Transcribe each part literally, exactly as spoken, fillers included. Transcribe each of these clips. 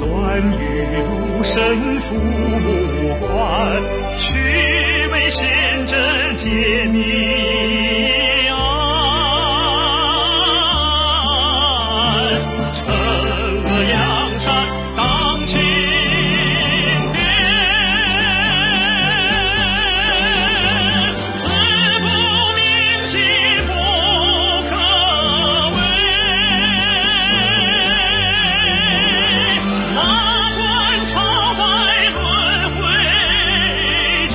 端玉如神父目观，须眉显真揭秘案。城阳山当青天，子不明，媳不可违。哪管朝代轮回转，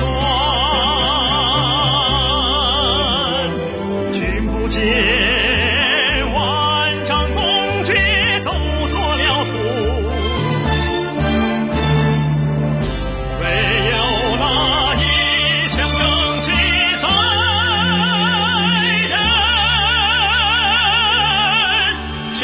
君不见，万丈宫阙都作了图。唯有那一腔正气在人间。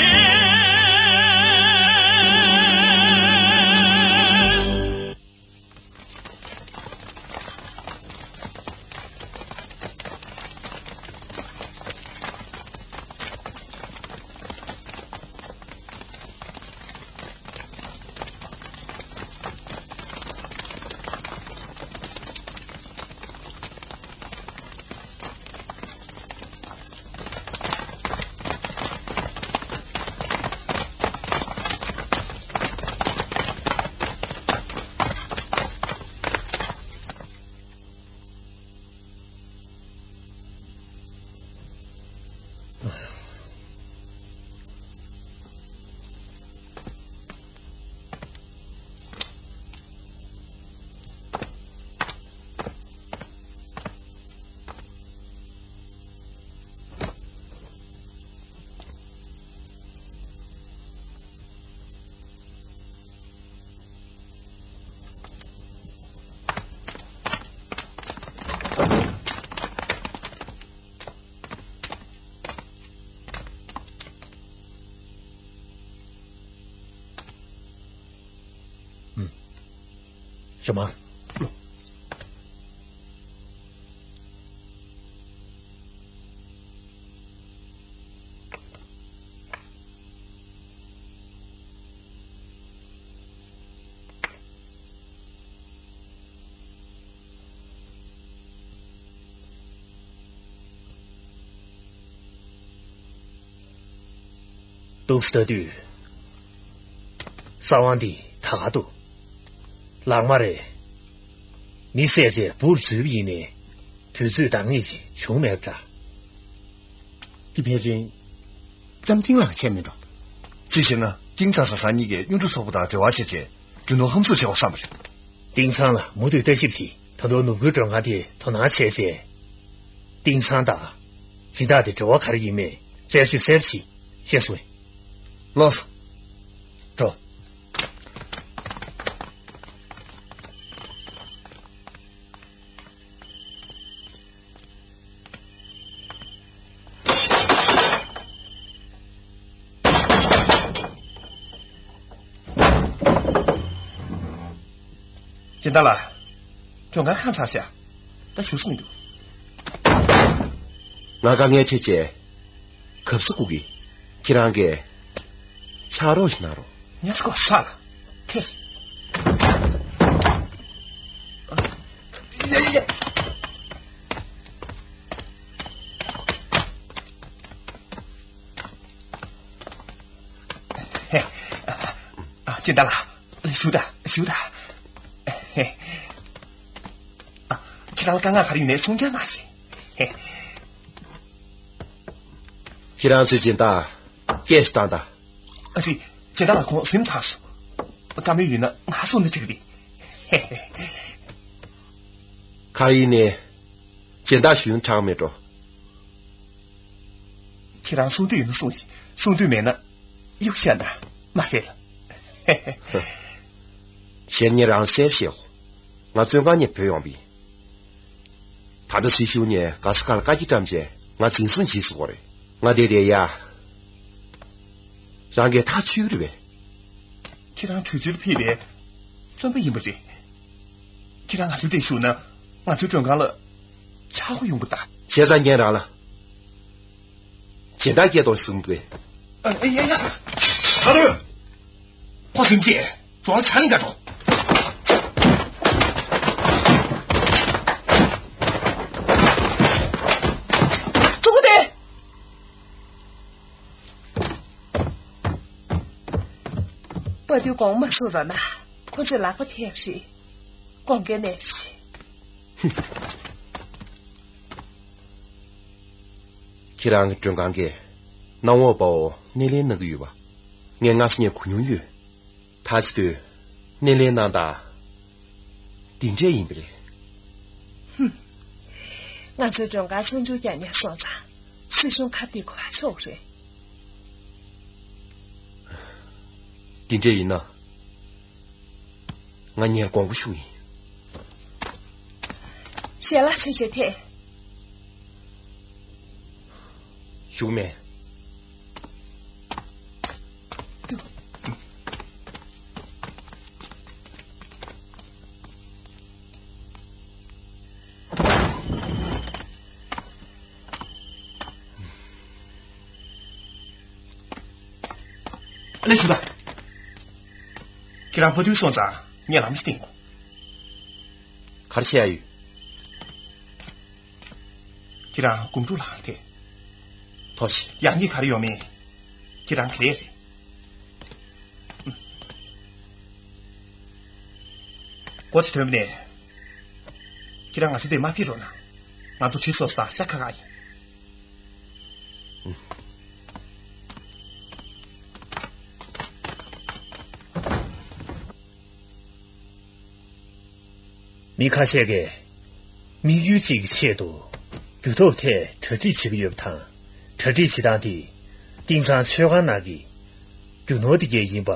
ཞུ་མ། འདུག་ལྟ་དུས། ས་དབང་འདི་ད་ག་འདུག་ལག་མ་རེད། མི་བསད་རྗེས་འབུར་འཛུལ་བ་ཡིན་ནའི། དུས་ཚོད་འདང་ངེས་ཅིག་བྱུང་མེད་པ་འདྲ། འདི་ཕལ་ཆེར་ལྕམ་ཐིང་ལགས་བྱས་མིན་འགྲོ། ཅི་ཞེ་ན་ཀིང་ཀྲང་ས་ཧྲ་གཉིས་ཀས་གཡུ་འབྲུག་སོག་པོ་དང་འབྲེལ་བ་བྱས་རྗེས་རྒྱུ་ནོར་ཧམ་བཟུང་བྱས་པ་བསམ་པ་རེད། ཏིང་ཚང་ལ་མུ་མཐུད་ལྟ་ཞིབ་བྱེད། ད་དུང་ནུབ་ཁུལ་མགྲོན་ཁང་དེ་དོ་སྣང་བྱས་རྗེས། ཏིང་ཚང་དང་སྦྱིན་བདག་དེ་འབྲེལ་བ་ག་རེ་ཡིན་མིན་རྩད་གཅོད་གསལ་པོ་བྱེད། ཤེས་སོང་ངས། ལགས་སོ། འགྲོ། སྦྱིན་བདག་ལགས། མགྲོན་ཁང་ཁ་གྲགས་ཤག་ད་བཞུགས་སུ་མི་འདུག་ང་དཀའ་ངལ་འཕྲད་བྱས། གབ་ས་སྒུག་གི། ཁྱེད་རང་གིས་ཕྱག་རོགས་ཤིག་གནང་རོགས། ཉལ་ས་གོ་ས་ལ་ཐེ། ཡ་ཡ་ཡ། ཨ། སྦྱིན་བདག་ལགས། ལགས་བཞུགས་དང་བཞུགས་དང་། ཨ། ཁྱེད་རང་ལ་དཀའ་ངལ་ག་རེ་ཡོད་ནའི་གསུང་རྐྱང་གནང་ཞིག་ཁྱེད་རང་ཚོའི་སྦྱིན་བདག་སྐད་ཞིག་བཏང་དང་། ཨ་ཙི། སྦྱིན་བདག་ལགས་ཁོང་གཟིམ་ཚར་སོང་། བཀའ་མོལ་ཡོད་ན་ང་གསུང་ན་འགྲིག་གི་རེད། ག་རེ་ཡིན་ནའི། སྦྱིན་བདག་གཞོན་དྲགས་མེད་འགྲོ། ཁྱེད་རང་གསུང་འདོད་ཡོད་ན་གསུངས་ཤིག་གསུང་འདོད་མེད་ན་གཡུག་བཤད་ན་མ་རེད་ལ། གཞན་ཉེ་རང་གསལ་བཤད་གོ། ང་བཙོན་ཁང་ནས་བུད་ཡོང་བ་ཡིན། ད་ལྟ་སྲིད་གཞུང་ནས་ག་ས་ག་ལ་བཀའ་ཁྱི་བཀྲམ་བྱས་ང་འཛིན་བཟུང་བྱས་སོང་བ་རེད། ང་བསྡད་བསྡད་ཡ། རང་གིས་ཐག་ཆོད་རེད་པས། ཁྱེད་རང་བྲོས་བྱོལ་ཕེབས་པའི་བཙོན་པ་ཡིན་པ་རེད། ཁྱེད་རང་ང་ཚོའི་འདིར་བཞུགས་ན་ང་ཚོའི་མགྲོན་ཁང་ལ་ཆག་སྒོ་ཡོང་གི་ད། བྱས་ཙང་ཉན་རང་ལ། སྦྱིན་བདག་སྐད་གཏོང་གསུངས་པས། ཨ། ཨ། ཡ་ཡ། ཨ་རོ། ཁོ་སེམས་ཅན་ཙོང་ཆ་ནི་འགའ་འགྲོ། ཙུ་གུ་དེ། པ་དུས་དགོངས་མ་ཚོམས་རོགས་གནང་། ཁོ་ཚོས་ལག་པ་ཐེབས་རེད། དགོངས་འགལ་མེད་ཅིག་ཁྱེད་རང་གི་མགྲོན་ཁང་གི་གནམ་འོག་དཔའ་བོ་སྣེ་ལེན་གནང་གི་ཡོད་པ། ངས་སྔ་ས་ནས་གོ་མྱོང་ཡོད། ད་ཅི་དུས་སྣེ་ལེན་གནང་དང་། འདི་འདྲས་ཡིན་པ་རེད། ཧུམ། ང་ཚོའི་མགྲོན་ཁང་ཆུང་ཆུང་རྐྱང་རྐྱང་སོང་ཙང་། སྲིད་གཞུང་ཁ་གཏད་དགོས་པ་ཆོག་རེད། འདི་འདྲས་ཡིན་ན། ང་ཉལ་དགོངས་པ་ཞུ་ཡིན། ཞལ་ལག་མཆོད་བྱེད་ཐེངས། ཞུགས་མེད། ཨ་ནི་ཞུ་ད། ཁྱེད་རང་ཕ་ཐུལ་སོང་ཙང་ངས་ལམ་ཞིག་བསྟན་དགོས། ག་རེ་བཤད་ཡ་ཡོད། ཁྱེད་རང་དགོང་དྲོ་ལ་ཐད། ཐོག་ཤི། ཡག་ཉེས་ག་རེ་ཡོད་མེད། ཁྱེད་རང་གི་ལས་རེད། སྒོ་དེ་ཐོན་པ་ནས། ཁྱེད་རང་ང་ཚོ་འདིར་མ་ཕེབས་རོགས་གནང་། ང་ཚོ་གྲི་སོ་སོ་དང་ཤ་ཁ་ཁ་ཡིན། མི་ཁ་ཤས་ཀྱིས་དམིགས་ཡུལ་གཅིག་གི་ཆེད་དུ་རྒྱུ་ཐོབ་ཐད་གྲ་སྒྲིག་བྱེད་ཀྱི་ཡོད་པ་དང་། གྲ་སྒྲིག་བྱེད་སྟངས་དེ་ཏིང་ཚང་མཆོད་ཁང་ནང་གི་རྒྱུ་ནོར་དེ་གས་ཡིན་པ་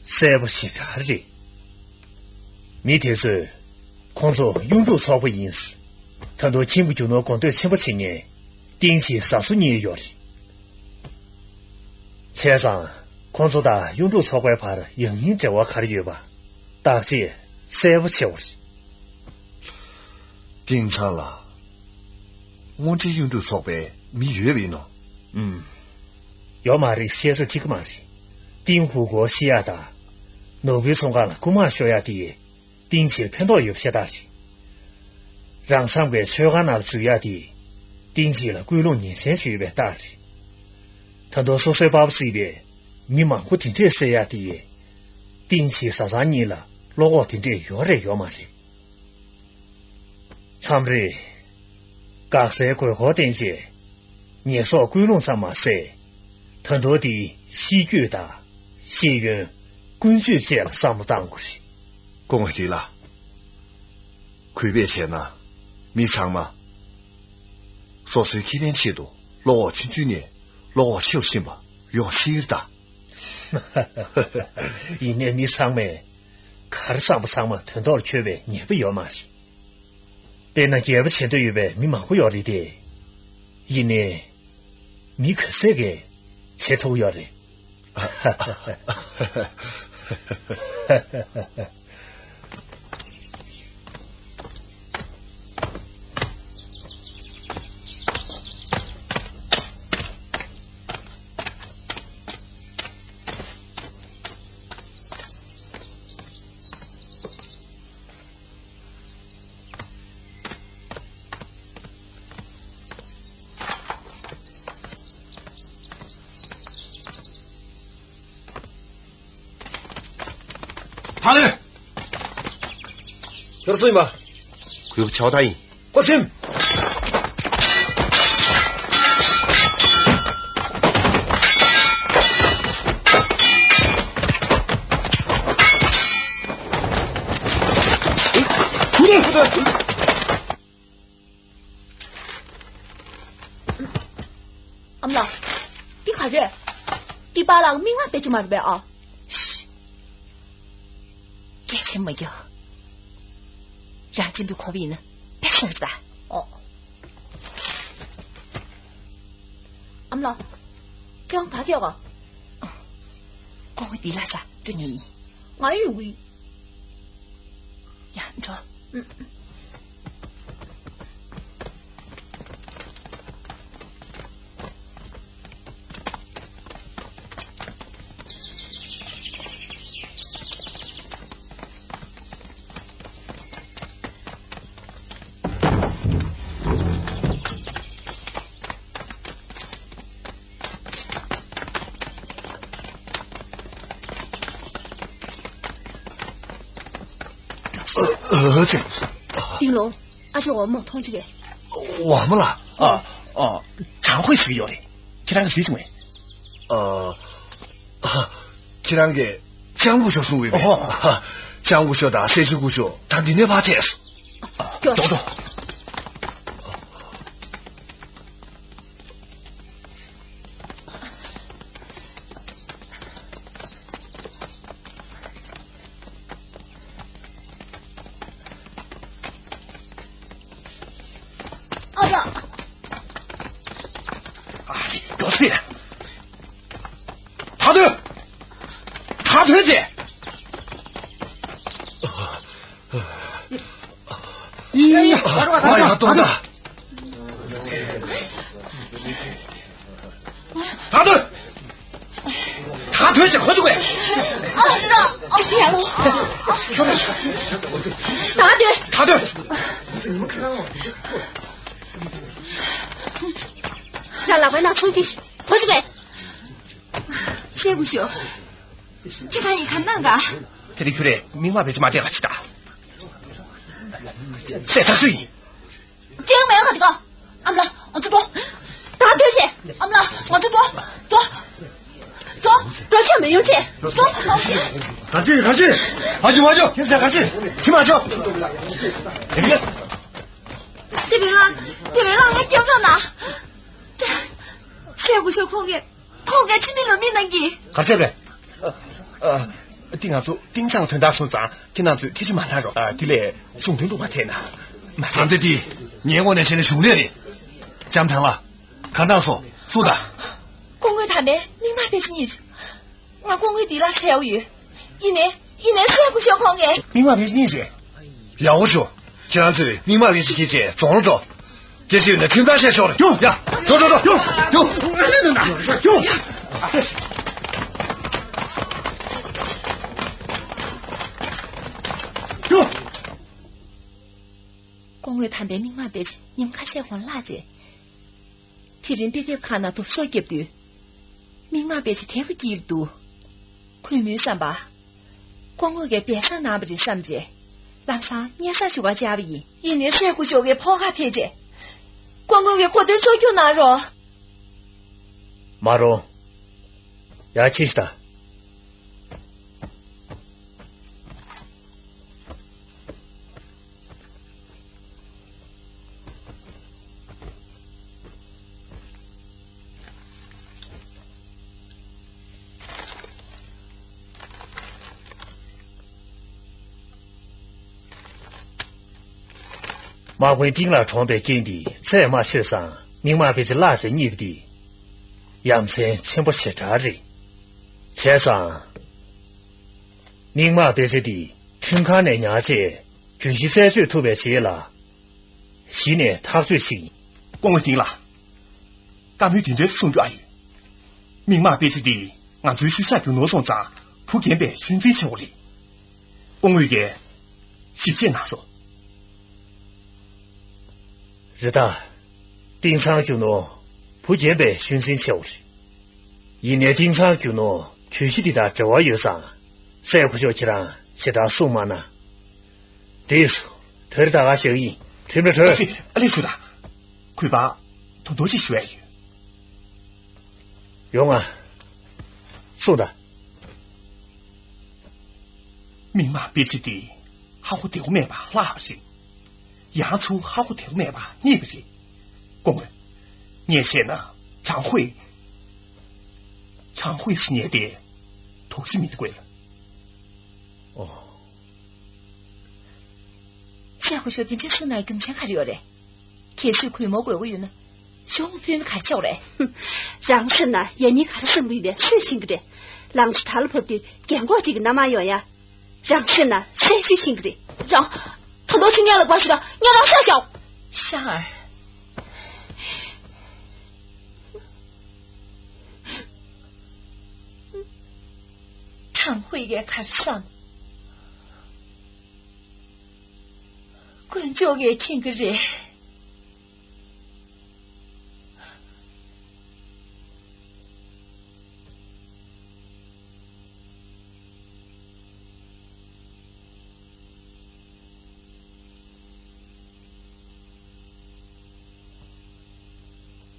གསལ་པོ་ཞེ་དྲག་རེད། མི་དེ་ཚོས་ཁོང་ཚོ་གཡུང་དྲུང་ཚོགས་པ་ཡིན། ད་དུང་ཁྱིམ་གྱི་རྒྱུ་ནོར་སྒོར་སྟོད་ཆེན་པོ་བྱེད་མཁན་ཏིང་ཆེ་ཟ་སུ་གཉིས་ཡོད་རེད། བྱས་ཙང་ཁོང་ཚོ་དང་གཡུང་དྲུང་ཚོགས་པའི་བར་ཡང་སྙིང་འབྲེལ་བ་ག་རེ་ཡོད་པ་བརྟག་དཔྱད་གསལ་པོ་བྱེད་དགོས་རེད། ཏིང་ཚང་ལ་དངོས་འབྲེལ་གཡུང་དྲུང་ཚོགས་པའི་མི་ཡོད་པ་ཡིན་ནོ། ཨུམ། ཡོད་མ་རེད་བཤད་ས་འགྲིག་གི་མ་རེད། ཏིང་ཧུ་གོ་ཤི་ཡ་དང་། ནོར་བུའི་ཚོང་ཁང་ལ་རྐུ་མ་ཤོར་ཡ་དེ། ཏིང་ཆེར་ཕན་ཐོགས་ཡོད་པའི་རྟགས་ཤིག་རང་མཚམས་ཀྱི་མཆོད་ཁང་ནང་ལ་འཛུལ་ཡ་དེ། ཏིང་ཆེ་ལ་སྐུལ་སློང་ཉིན་མཚན་ཞུས་པའི་རྟགས་རེད། ད་དུང་སོ་སོའི་པ་ཕ་བརྩིས་པའི་མི་མང་པོ་དེ་འདྲས་བསད་ཡ་དེ། ཏིང་ཆེ་བཟའ་ཚང་གཉིས་ལ་བློ་ཁོག་དེ་འདྲས་ཡོད་རེད་ཡོད་མ་རེད། མཚམས་རེ། འགག་སའི་དགོས་མཁོ་བསྟན་བྱས། ཉེས་གསོག་སྐུལ་སློང་ཙམ་མ་ཟད། ད་དུང་དེ་ཤེས་རྒྱུད་དང་ཤེས་ཡོན་ཀུན་སྤྱོད་བཅས་ལ་བསམ་བློ་བཏང་དགོས་རེད། སྐུ་ངོ་ཞི་ལ། གུས་པས་བྱས་ན་མི་ཚང་མ་སོ་སོའི་ཁེ་ཕན་ཆེད་དུ་བློ་ཁོག་ཆུང་ཆུང་ནས་བློ་ཁོག་ཆེ་རུ་ཕྱིན་པ་ཡོང་སྲིད་ད། ཡིན་ནའི་མི་ཚང་མས་ག་རེ་བསམ་པ་ཚང་མ་དོན་ཐོག་ལ་འཁྱོལ་བའི་ཉེས་པ་ཡོད་མ་རེད། དཔེར་ན་རྒྱལ་པོ་བྱེད་འདོད་ཡོད་པའི་མི་མང་པོ་ཡོད་རེད་དེ། ཡིན་ནའི། མི་ག་ཚད་ཀྱིས་བྱེད་ཐུབ་ཡོད་རེད། ཐང་ལེ། ཁྱོད་སུ་ཡིན་པ། གུས་པ་ཆའོ་ཐང་ཡིན། ཀོ་སིམ། ཨ་མ་ལགས། འདི་ག་རེད། འདི་པཱ་ལགས་མིག་སྔར་བལྟས་ཀྱི་མ་རེད་པས་ཨ། ཤི། སྐད་ཆེན་མ་རྒྱག་རང་གཅེན་པོའི་ཁོག་པ་ཡིན་ན་དཔེ་སོང་རེད་ད། ཨོ། ཨ་མ་ལགས། ཁྱེད་རང་ག་གེ་ག་སྐུ་ངོ་འདི་ལ་ཅག་སྤྲོད་ཉན་ཡིན། ང་ཡོང་གི་ཡིན། ཡ་འགྲོ། ཨུ། ཨ་ཙི། ཏིང་ལོ། ཨ་ཅོ་འོག་མ་མཐོང་ཅི་གས། འོག་མ་ལ། ཨ། ཨ། ཅང་ཧུའེ་ཟེར་གྱི་ཡོད་རེད། ཁྱེད་རང་གིས་ལྟོས་བྱུང་ངས། ཨ། ཁྱེད་རང་གིས་ཅང་སྐུ་ཞབས་གསུངས་ཡོད་པས། ཨོ་ཧོ། ཅང་སྐུ་ཞབས་དང་སེ་ཤུ་སྐུ་ཞབས་ད་འདི་ནས་ཕར་ཐད་སོང་། འགྲོ་འགྲོ། ཨ་ལ། ཨ་ལི། འགྲོ་ཚེ། ད་ཐོན། ད་ཐོན་ཚེ། ཡ་ཡ། ཨ་ཡ། ལྟོགས་ད། ད་ཐོན། ད་ཐོན་ཟེར་གོ་ཆོག་གས། ཨ་ཡ་ལོ། ད་ཐོན། ད་ཐོན། རང་ལག་པའི་ནང་ཚུར་གྱིས་གོ་ཆོག་གས། ཁྱེད་སྐུ་ཞབས། ཁྱེད་ཚང་ཡིན་ཁ་ནང་ག་དེ་རིང་ཁྱོད་རས་མིག་དམར་བེ་ཙི་མ་སྤྲད་ག་ཅི་ད། སྲས་ཐག་ཆོད་ཡིན། སྤྲད་མེད་ག་ཅི་ག་ཨ་མ་ལགས། ང་ཚོ་འགྲོ། ད་ཐོས་ཤེས། ཨ་མ་ལགས། ང་ཚོ་འགྲོ། འགྲོ། འགྲོ། འགྲོ་ཆ་མེད་ཡོང་ཆེ། འགྲོ། ག་ཅི་ག་ཅི། ཕ་ཅི་ཕ་ཅི། ཁྱེད་ཚང་ག་ཅི། ཁྱི་མ་ཤོག་དེ་བས་ལ། དེ་བས་ལ་ང་སྐྱབས་རོགས་གནང་། སྲས་སྐུ་ཞབས་ཁོང་གིས། ཁོང་ག་ཅི་མི་ལ་མི་ནང་གི་གར་ཆགས་པས། ཨ། ཨ། འདི་ང་ཚོ་ཏིང་ཚང་དོན་དག་སོང་ཙང་ཁྱེད་རྣམ་ཚོས་ཐེ་ཇུས་མ་གནང་རོགས། ཨ། དེ་ལས་གཞུང་དོན་ལུང་པ་ཐད་ན་མ་ཟད། ད་འདི་འདི་ངའི་ངོས་ནས་བཤད་ན་གཞུང་ལས་རེད། ལྕམ་ཐང་ལ། ག་འདྲ་སོང་སུ་ད། སྐུ་ངོ་དམ་པས་མིག་དམར་བེ་ཙི་གཉིས། ང་སྐུ་ངོ་འདི་ལ་འཚོལ་ཡོད། ཡིན་ནའི། ཡིན་ནའི་སྲས་སྐུ་ཞབས་ཁོང་གིས། མིག་དམར་བེ་ཙི་གཉིས་རེད། ཡག་པོ་བྱུང་། ཁྱེད་རང་ཚོས་མིག་དམར་བེ་ཙི་ཁྱེར་བྱས་རྫོང་ལ་འགྲོ། སྐད་ཆ་ཡོད་ན་ཁྲིམས་ཐག་བཤད་ཆོག་རེད། ཡོ། ཡ། འགྲོ་འགྲོ་འགྲོ། ཡོ། ཡོ། ཨ་ལེ་ན་ན། ཡོ། ཡོ། སྐུ་ངོ་དམ་པས་མིག་དམར་བེ་ཙི་ཉིན་ཁ་ཤས་གོང་བརླགས་རྗེས། དེ་རིང་དཔེ་དེབ་ཁང་ནང་དུ་སོ་བརྒྱབ་དུས། མིག་དམར་བེ་ཙི་དལ་བུ་སྐྱེས་འདུག་ཁོས་མོའི་བསམ་པ། སྐུ་ངོ་གིས་སྦས་གསང་གནང་བ་རེད་བསམ་རྗེས། ལམ་སང་སྙན་སེང་ཞུ་གར་བཅར་བ་ཡིན། ཡིན་ནའི་སྲས་སྐུ་ཞབས་ཀྱིས་ཕོ་ཁ་ཕེབས་རྗེས། སྐུ་ངོ་གིས་གོ་སྟོན་ཚུར་རྒྱུགས་གནང་རོགས། མ་རུང་། ཡར་ཁྱེར་ཤོག་ད། དམག་དཔོན་ཏིང་ལ་གྲོངས་པའི་རྐྱེན་འདིས་རྩད་མ་ཆོད་ཙང་མིག་དམར་བེ་ཙི་བརླག་ཅིང་རྙེད་པ་འདི་ཡ་མཚན་ཆེན་པོ་ཞེ་དྲག་རེད། བྱས་ཙང་། མིག་དམར་བེ་ཙི་འདི་ཁྲིམས་ཁང་ནས་ཉར་བྱས་གྱོད་གཞི་རྩད་གཅོད་ཐུབ་པའི་རྗེས་ལ། གཞི་ནས་ཐག་གཅོད་ཞིག་ཡིན། སྐུ་ངོ་ཏིང་ལགས། བཀའ་མོལ་འདི་འདྲ་གསུང་རྒྱུ་ཨ་ཡོད། མིག་དམར་པེ་ཙི་འདི་ང་ཚོའི་ཤུལ་བཞག་རྒྱུ་ནོར་སོང་ཙང་བུ་རྒན་པས་ཤུལ་འཛིན་བྱེད་དགོས་རེད། སྐུ་ངོས་ཀྱིས་ཞིབ་དཔྱད་གནང་རོགས། རེད་ད། ཏིང་ཚང་རྒྱུ་ནོར་བུ་རྒན་པས་ཤུལ་འཛིན་བྱེད་དགོས་རེད། ཡིན་ནའི་ཏིང་ཚང་རྒྱུ་ནོར་གྱོད་གཞི་འདི་དང་འབྲེལ་བ་ཡོད་ཙང་། སྲས་སྐུ་ཞབས་ཁྱེད་རང་ཞེ་དྲག་གསུང་མ་གནང་། འགྲིགས་སོང་། དེ་རིང་ད་ག་བཞག་གི་ཡིན། ཁྲིམས་ར་གྲོལ། ཨ་ལེ་ཞུ་དང་། གུས་པ། ཐུགས་རྗེ་ཆེ་ཞུ་ཡ་ཡོད། ཡོང་ང་། གསུངས་དང་། མིག་དམར་པེ་ཙི་དེ་ཧ་གོ་བདེ་པོ་མེད་པ་བརླགས་པ་རེད། ཡང་ཚུར་ཧ་གོ་བདེ་པོ་མེད་པ་རྙེད་པ་རེད། སྐུ་ངོ། ངས་བྱས་ན་ཅང་ཧུའེ། ཅང་ཧུའེ་ཟེར་མཁན་དེ་དོགས་གཞི་མེད་དགོས་ལ། ཨོ། སྲས་སྐུ་ཞབས་འདི་འདྲ་གསུངས་ན་རྒྱུ་མཚན་ག་རེ་ཡོད་རེད། གལ་སྲིད་གུས་མོ་དགོས་མཁོ་ཡོད་ན། གཞུང་ཕུལ་ན་ག་རེ་ཆགས་རེད། རང་ཤི་ན་ཡ་ཉིན་ག་རེ་བསམ་གྱི་ཡོད་པས་སུས་ཤེས་ཀྱི་རེད། ལང་ཚོ་དར་ལ་བབས་ཏེ་རྒན་གོག་ཅིག་གི་མནའ་མར་ཡོང་ཡ། རང་ཤི་ན་སུས་ཤེས་ཀྱི་རེད། རང་། ད་དུང་ཁྱི་ངན་ལ་བབས་ཤི་ན་ངས་རང་ཤ་བཞག་ཤར། ཁྲང་ཧུའེ་གིས་ག་རེ་བསམ། དཀོན་མཆོག་གིས་མཁྱེན་གྱི་རེད།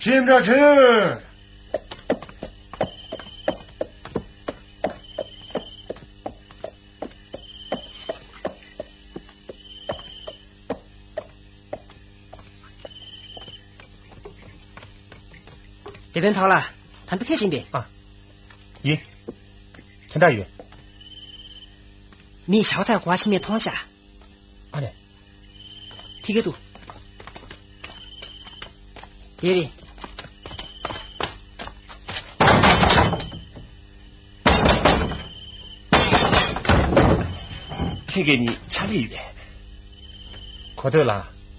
ཁྲིམས་ར་ཁྲིམས། དེ་བན་ཐང་ལ་ད་འདི་ཕེབས་ཟིན་པས། ཨ། ཡིན། དོན་དག་ཡོད། མི་ཞའོ་ཐན་གོ་བ་ཕྱི་ནས་མཐོང་ཤག་ཨ་ནེ། ཐིག་གེ་འདུག་དེ་རེད། ཁྱེད་ཀྱིས་ནི་ཆ་ལེ་ཡོད་པས། གོ་ཐོས་ལ་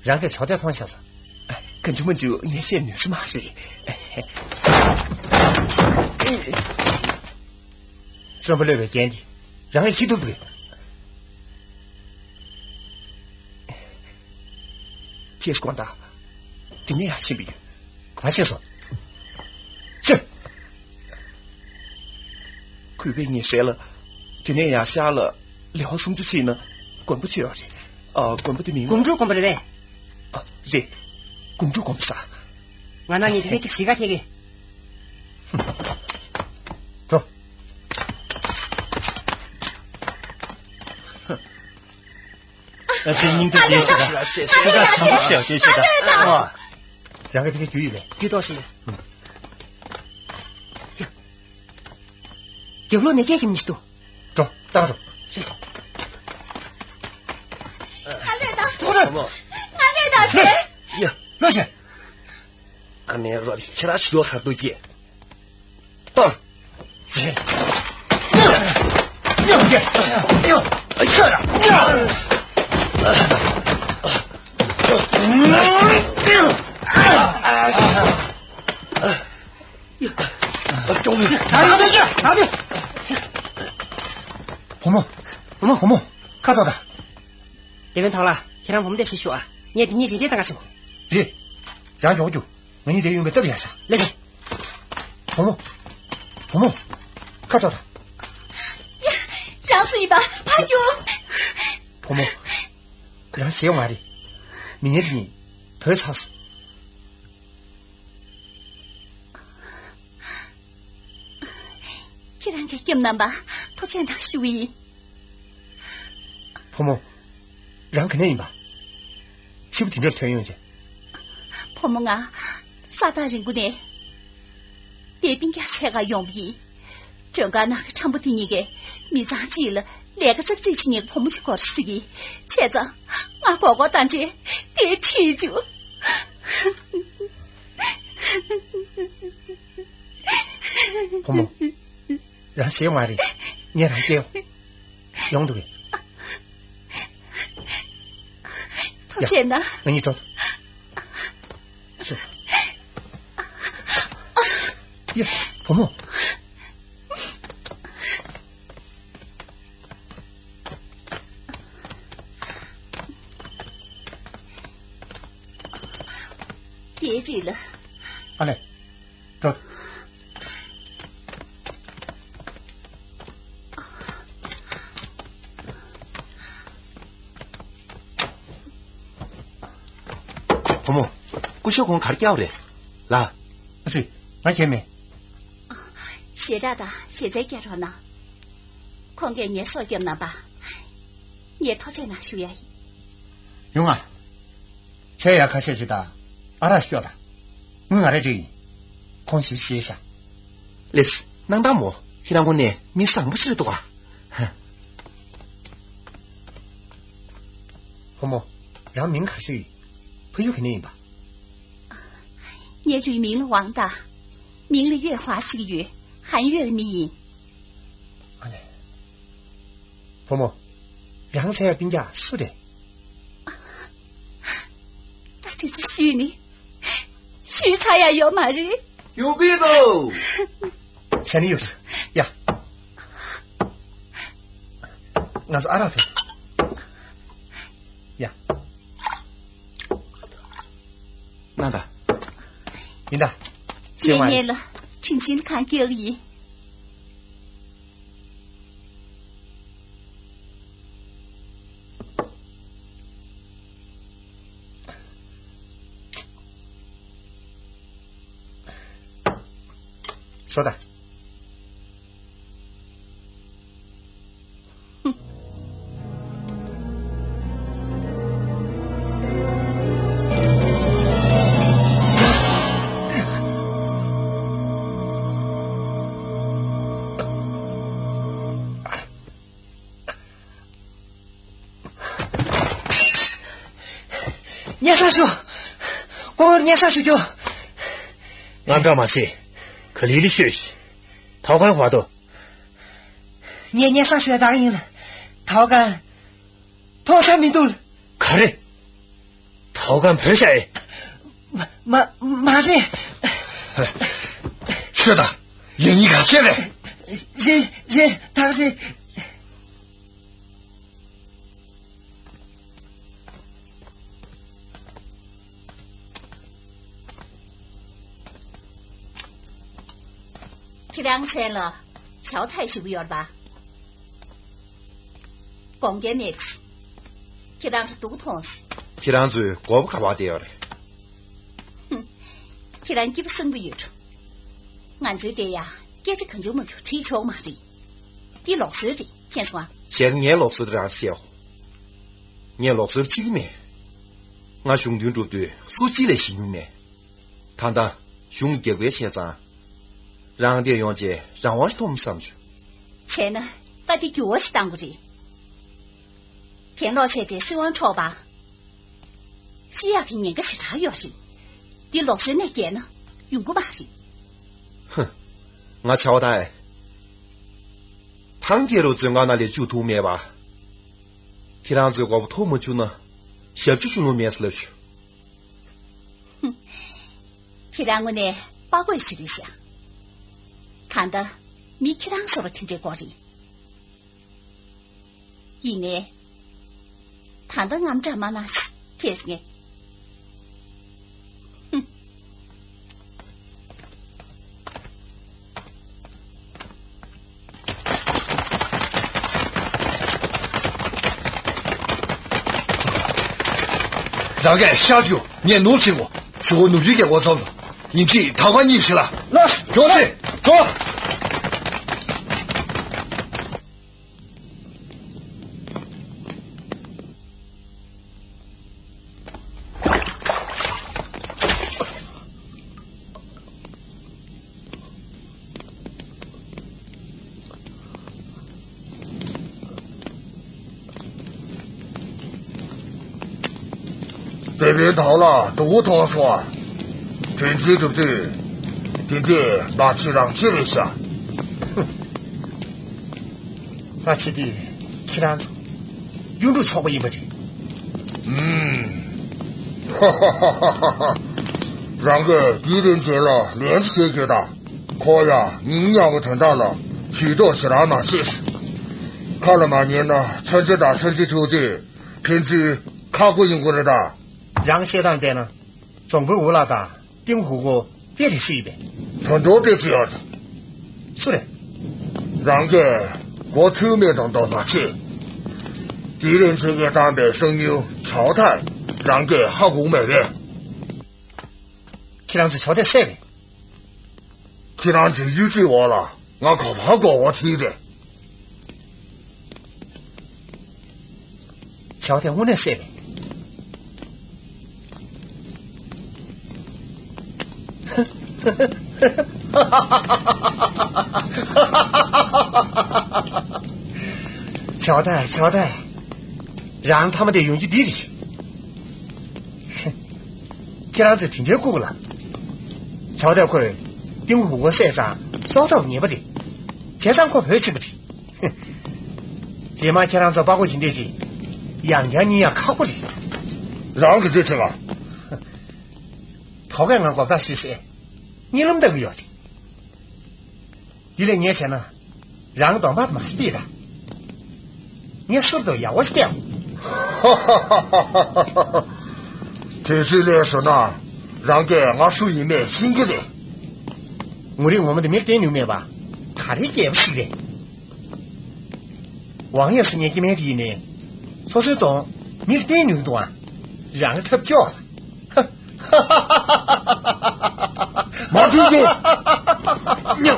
རང་གི་ཞའོ་ཐན་མཐོང་ཤག་ས། གང་བྱུང་མ་བྱུང་ངས་བཤད་ནུས་སུ་མ་རེད། བཙོན་པ་གློད་པའི་རྐྱེན་འདི་རང་གིས་ཤེས་ཐུབ་རེད། ཁྱེད་དགོངས་དག་དེ་ནས་ཡར་ཕྱིན་པ་ཡོད། ག་ཕྱིན་སོང་། ཕྱིན། གུས་པས་ངས་ཞལ་ལ། དེ་ནས་ཡར་ཤར་ལ་ལེ་ཧོ་སུམ་ཅུ་ཕྱིན་ན་མགོན་པོ་ཆེ་ཡོད་རེད། ཨ། མགོན་པོ་དེ་མིང་། གོམ་བགྲོད་མགོན་པོ་རེད་པས། ཨ། རེད། གོམ་བགྲོད་མགོན་པོ་ས། ང་ན་ངས་དེ་ལས་ཅིག་ཞིག་ག་ཐེག་གི། འགྲོ། ཨ་ཙི་སྙིང་སྟོབས་ལྡན་ཞིག་དང་། ཁྱེད་ཅག་བྱམས་པོ་ཞིག་ཡོད་ཤག་ཨ། རང་གི་ཕ་གི་རྒྱུས་ཡོད་པས། རྒྱུས་ཐོག་ཞིག་ཡོད། རྒྱབ་ལོགས་ནས་སྐད་ཀྱིས་མི་འདུག་འགྲོ། ལྟ་ག་འགྲོ། རེད། ང་ལས་དང་། ང་ལས་དང་། རེད། ཡ། ལོས་ཤིག་ཨ་མའི་རོ་ལི་ཁྱེད་རང་ཞུ་བ་ཧར་དུ་སྐྱེས། གཏོར། རེད། ཡ། ཡ། ཡ། ཡ། ཤ་ར། ཡ། ཡ། ད་ཡོང་དུ་ཅི། ད་དུ། བུ་མོ། བུ་མོ། བུ་མོ། ཁ་ཐོག་ད། དེ་བན་ཐང་ལ་ཁྱེད་རང་བུ་མོ་དེ་ཞིག་ཤོག་ཨ། ངས་དེ་གཉིས་རེ་རེ་བཏང་ག་ཕྱིན་གོ། རེད། རང་མགྱོགས་རྒྱུགས། ང་གཉིས་དེ་ཡོང་བའི་སྟབས་ཡག་ཤག་ལེགས་ཤིག་བུ་མོ། བུ་མོ། ཁ་ཐོག་ད། ཡ། རང་སུ་ཡིན་པ་ཕར་རྒྱུགས། བུ་མོ། རང་ཞེད་དགོས་མ་རེད། མི་ངན་དེ་གཉིས་བྲོས་ཚར་སོང་། ཁྱེད་རང་གིས་སྐྱབས་གནང་བ་ཐུགས་རྗེ་གནང་ཞུ་གི་ཡིན། བུ་མོ། རང་ག་ནས་ཡིན་པ། ཕྱི་པོ་དེ་འདྲར་ཐོན་ཡོང་བྱས། བུ་མོ་ང་ས་ཐག་རིང་པོ་ནས་དེ་སྤུན་ཀྱག་འཚོལ་ག་ཡོང་བ་ཡིན། མགྲོན་ཁང་ནང་གི་ཁྲམ་པོ་དེ་གཉིས་ཀས་མི་ཚང་གཅིག་ལ་ལས་ཀ་ཙག་ཙིག་བྱེད་མཁན་གྱི་བུ་མོ་གཅིག་སྐོར་ཟེར་གི། བྱས་ཙང་ང་མགོ་སྐོར་བཏང་རྗེས་དེར་ཁྲིད་བཅུག་བུ་མོ། རང་ཞེད་དགོས་མ་རེད། ངས་རང་སྐྱེལ་ཡོང་། ཡོང་འདུག་གས། ཐུགས་རྗེ་གནང་། ང་གཉིས་འགྲོ། སུ། ཡ། བུ་མོ། དེའི་རིགས་ལ། ཨ་ལས། འགྲོ། བུ་མོ། སྐུ་ཞབས་ཁོང་གར་བསྐྱལ་བ་རེད། ལ། ཨ་ཙི། ང་མཁྱེན་མེད། ཞེ་དྲག་དང་ཞེ་དྲག་བསྐྱལ་རོགས་གནང་། ཁོང་གིས་ངའི་སྲོག་སྐྱོབ་གནང་བ། ངས་ཐུགས་རྗེ་གནང་ཞུ་ཡ་ཡིན། ཡོང་ང་། ཚལ་ཡ་ཁ་ཤས་ཤིག་དང་། ཨ་རག་ཤོག་དང་། དངུལ་ང་རེ་འགྲིག་ཡིན། ཁོང་ཞིག་ཤེས་ཤག་ལེས། གནང་དང་མོ། ཁྱེད་རང་ཁོ་ནས་མི་བཟང་པོ་ཞིག་རེད་འདུག་ག་བུ་མོ། རང་མིང་ག་ཞུ་ཡིན། ཕ་ཡུལ་ག་ནས་ཡིན་པ། ངའི་ཡུལ་མིང་ལ་ཝང་ཏ། མིང་ལ་ཡོད་ཧྭ་ཟེར་གྱི་ཡོད། ཧན་ཡོད་ལ་མི་ཡིན། ཨ་ལས། བུ་མོ། རང་ཚེ་ཡ་སྤུན་ཀྱག་སུ་རེད། ད་དེ་ཚོ་ཞུས་ནི། ཞུས་ཚར་ཡ་ཡོད་མ་རེད། ཡོང་གི་འདུག་བྱས་ནི་ཡོད། ཡ། ང་ཚོ་ཨ་རག་ཐོན། ཡ། ན་ད། ཡིན་ད། ངས་ངེད་ལ་དྲིན་ཆེན་གང་སྐྱེལ་ཡིན། ལོ་ད། སྙན་སེང་ཞུ། སྐུ་ངོར་སྙན་སེང་ཞུ་རྒྱུ། དངངས་སྐྲག་མ་བྱེད། ག་ལེ་ལེ་ཤོད། ཐའོ་ཀན་ག་པར་འདུག་ངས་སྙན་སེང་ཞུ་ཡ་དག་ཡིན། ཐའོ་ཀན་ཐོག་ས་མི་འདུག་ག་རེ། ཐའོ་ཀན་བྲོས་ཤག་ཨེ། མ་མ་མ་རེད། ཤོད་དང་། ཡིན་གཉིས་ག་ཆེ་རེད། རེད་རེད་ད་རེད། ཁྱེད་རང་མཚན་ལ་ཆའོ་ཐའེ་ཞུ་གི་ཡོད་རེད་པ། དགོངས་འགལ་མེད། ཁྱེད་རང་ཚོ་སྡུག་མཐོང་། ཁྱེད་རང་ཚོའི་མགོ་པོ་ག་པར་བསྡད་ཡོད་རེད། ཁྱེད་རང་སྐྱིད་པོ་བསམ་གི་ཡོད་འགྲོ། ང་ཚོའི་དེ་ཡ་སྐད་ཆ་གང་བྱུང་མང་བྱུང་དྲིས་ཆོག་མ་རེད། འདི་ལུགས་སྲོལ་རེད། མཁྱེན་སོང་ཨ། བྱས་ན་ངའི་ལུགས་སྲོལ་རང་བཤད་འོ། ངས་ལུགས་སྲོལ་བརྩི་གི་མེད། ང་གཞུང་དོན་སྒྲུབ་དུས་སུ་གཅིག་ལས་ཞི་མྱོང་མེད། ད་ལྟ་གཞུང་རྒྱག་པའི་བྱས་ཙང་། རང་བསྡད་ཡོང་རྗེས་རང་དབང་ཞིག་ཐོབ་མི་བསམ་བྱུང་། བྱས་ན་ད་འདི་འགྱུར་བ་ཞིག་གཏང་དགོས་རེད། གྱེན་ལོག་བྱས་རྗེས་སྲིད་དབང་འཕྲོག་པ། ཤི་ཡག་གི་ཉེན་ཁ་ཞེ་དྲག་ཡོད་རེད། འདི་ལུགས་སྲོལ་ནས་འགལ་ན་ཡོང་གི་མ་རེད། ཧུ། ང་ཆའོ་ཐའེ། ཐང་རྒྱལ་རབས་མཛོད་ཁང་ནང་ལས་བཅུག་ཐུབ་མེད་པ། ཁྱེད་རང་ཚོའི་མགོ་པོ་ཐོབ་མ་བཅུག་ན་ཞབས་ཕྱི་ཞུ་ལོང་མེད་ཟེར་ལབ་བྱུང་། ཁྱེད་རང་དངོས་གནས་དཔའ་རྒོད་ཅིག་རེད་ཤག་གང་ལྟར་མི་ཁྱེད་རང་བཟོ་འདྲ་དེ་འདྲའི་དགོས་རེད། ཡིན་ནའི། ད་ལྟ་དངངས་སྐྲག་མ་གནང་། ཁྱེད་ངས། ཧུམ། རང་གིས་ཤར་རྒྱུ་ངས་ནུབ་ཕྱིན་གོ། ཞུ་གོ་ནུབ་ཡུལ་གྱི་འོ་ཚོམ་དང་། ཡིན་གཅིག་ཐག་པ་གཉིས་ཕྱི་ལ། ལགས། འགྲོ་ཆེ། འགྲོ། དེ་རིང་ཐང་ལ་སྡུག་པོ་མཐོང་སོང་ཨ། དོན་ཚན་གྲུབ་དུས། དེ་འདྲའི་ལག་ཆེ་རང་ཆེ་རེད་ཤག་ད་ཆེ་དུས་ཁྱེད་རང་ཚོ་གཡུ་འབྲུག་ཚོགས་པ་ཡིན་པ་རེད། ཨུམ། རང་གིས་དེའི་རིང་ཆེན་ལ་ལན་ཅིག་བྱེད་དགོས་ད། ཁོ་ཡང་མིང་ཉག་པོ་དོན་དག་ལ་ཇུས་གཏོགས་ཞེ་དྲག་མ་བྱེད། ཁ་ལ་མ་ཉན་ན་མཚོན་ཆ་དང་མཚོན་ཆ་ཐུག་དུས་ཕན་ཚུན་ཁག་པོ་ཡོང་གི་རེད་ད། རང་བཤད་སྟངས་བལྟས་ན། རྫོང་དཔོན་ཨུ་ལགས་དང་ཏིང་ཧུ་གོ་དཔེ་རེ་སུ་ཡིན་པས། ད་དུང་དཔེ་ཅི་ཡོད། སུ་རེད། རང་གིས་གོ་ཐོས་མེད་དང་མདོག་མ་བྱེད། དེ་རིང་ཁྱེད་ཀྱིས་བཏང་པའི་གསང་ཉུལ་ཆའོ་ཐའེ་རང་གིས་ཧ་གོ་མེད་པས། ཁྱེད་རང་ཚོས་ཆའོ་ཐའེ་བསད་པས། ཁྱེད་རང་ཚོའི་གཡུ་ཁྲིའི་འོག་ལ་ང་ག་པར་འགྲོ་བ་དེ་རེད། ཆའོ་ཐའེ་དངོས་གནས་བསད་པས། ཆའོ་ཐའེ། ཆའོ་ཐའེ། རང་མཐའ་མ་དེ་ཡོང་རྒྱུ་འདི་རེད། ཁྱེད་རང་ཚོས་དེ་འདྲའི་ལྐུགས་ལ། ཆའོ་ཐའེ་ཁོས་ཏིང་ཧུ་གོ་བསད་ཙང་སྲོག་ཐོག་ཉེས་པ་རེད། བྱས་ཙང་ཁོ་བོད་ཕྱིན་པ་རེད། རྗེས་མ་ཁྱེད་རང་ཚོ་དཔའ་རྒོད་ཇི་འདྲས་ཅིག་ཡང་བསྐྱར་རྙེད་ཡག་ཁག་པོ་རེད། རང་གི་འདི་ཚེ་ལ། ཐོག་ཁའི་ང་མགོ་བདག་སུས་བསད། གཉིད་ལམ་ལྟ་གི་ཡོད་རེད། འདི་ལས་ངས་བྱས་ན། རང་གདོང་པ་མ་སྤིས་ད། ངས་ཟུར་དུ་ཡག་པོ་ཞིག་བལྟས། དེ་ཚོའི་ལས་བཟོ་ན། རང་གིས་ང་སུ་ཡིན་མེད་ཤེས་ཀྱི་རེད། ངོ་རིས་ངོ་མ་དེ་མིར་བསྟན་ནུས་མེད་པ། ག་རེ་སྐྱེས་པ་ཞིག་རེད། ཝང་ཡང་སུ་ཉན་གྱི་མེད་དེ་ཡིན་ནའི། སོ་སོའི་གདོང་མིར་བསྟན་ནུས་འདུག་ཨ། རང་ཐབས་སྐྱོ། མ་ཐུག་དོ། ཉོ།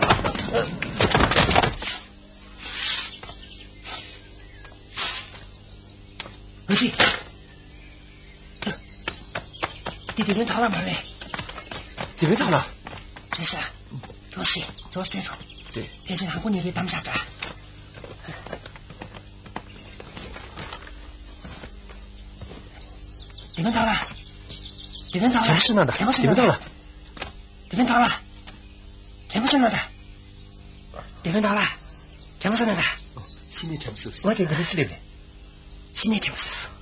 ཨ་ཙི། འདི་དེ་རིང་ཐག་ལ་མ་རེད། དེ་རིང་ཐག་ལ། རེད་ཤག་ཡོ་སི། ཡོ་སི་ཐུ། ཅེ། ཕལ་ཆེར་ཧང་པོ་ཉེ་གི་གཏམ་བཞག་འདྲ། དེ་རིང་ཐག་ལ། དེ་རིང་ཐག་ལ། དྲན་པ་ཤི་ན་འདྲ། དྲན་པ་ཤི་ན་འདྲ། དེ་རིང་ཐག་ལ། དེ་རིང་ཐག་ལ། དྲན་པ་ཤི་ན་འདྲ། དེ་རིང་ཐག་ལ། དྲན་པ་ཤི་ན་འདྲ། ཤི་ནས་དྲན་པ་ཤི། ང་དེ་ག་རེ་ཤི་ལེབ་ལེ། ཤི་ནས་དྲན་པ་ཤི།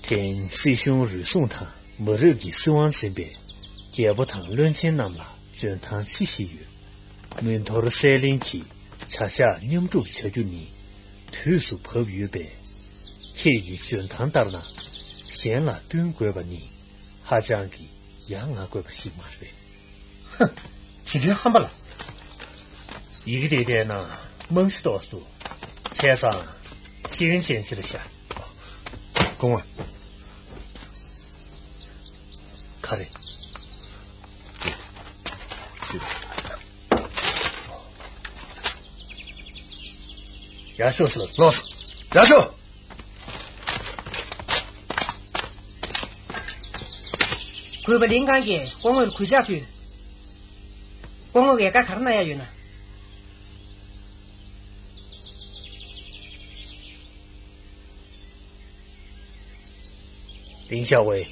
དེང་སྲིད་གཞུང་རུལ་སུངས་དང་མ་རབས་ཀྱི་སྲིད་དབང་འཛིན་པའི་རྒྱལ་པོ་དང་བློན་ཆེན་རྣམས་ལ་འཇོན་ཐང་ཅི་ཞིག་ཡོད། མིན་ཐོར་གསལ་ལེན་གྱི་བྱ་གཞག་མཉམ་སྒྲུབ་བྱ་རྒྱུ་ནི་དུས་སུ་བབ་ཡོད་པས། ཁྱེད་ཀྱི་འཇོན་ཐང་ལྟར་ན་གཞན་ལ་སྟོན་དགོས་པ་ནི་ཧ་ཅང་གི་ཡ་ང་དགོས་པ་ཞིག་མ་རེད། ཧ། ཇི་འདྲའི་ཧམ་པ་ལ། ཡི་གེ་དེ་བལྟས་ན་རྨང་གཞི་རྟོགས་སུ་འདུག་བྱས་ཙང་ཤེས་ཡོན་ཅན་ཅིག་རེད་ཤག་སྐུ་ངོ། ག་རེ། ཡར་ཤོག་ཟེར། ལོག་སོང་། ཡར་ཤོག་གུས་པ་ལིན་ཀང་གིས་སྐུ་ངོ་ལ་གུས་ཕྱག་ཕུལ། སྐུ་ངོ་གིས་བཀའ་ག་རེ་གནང་ཡ་ཡོད་ན། ལིན་ཞའོ་ཝེ།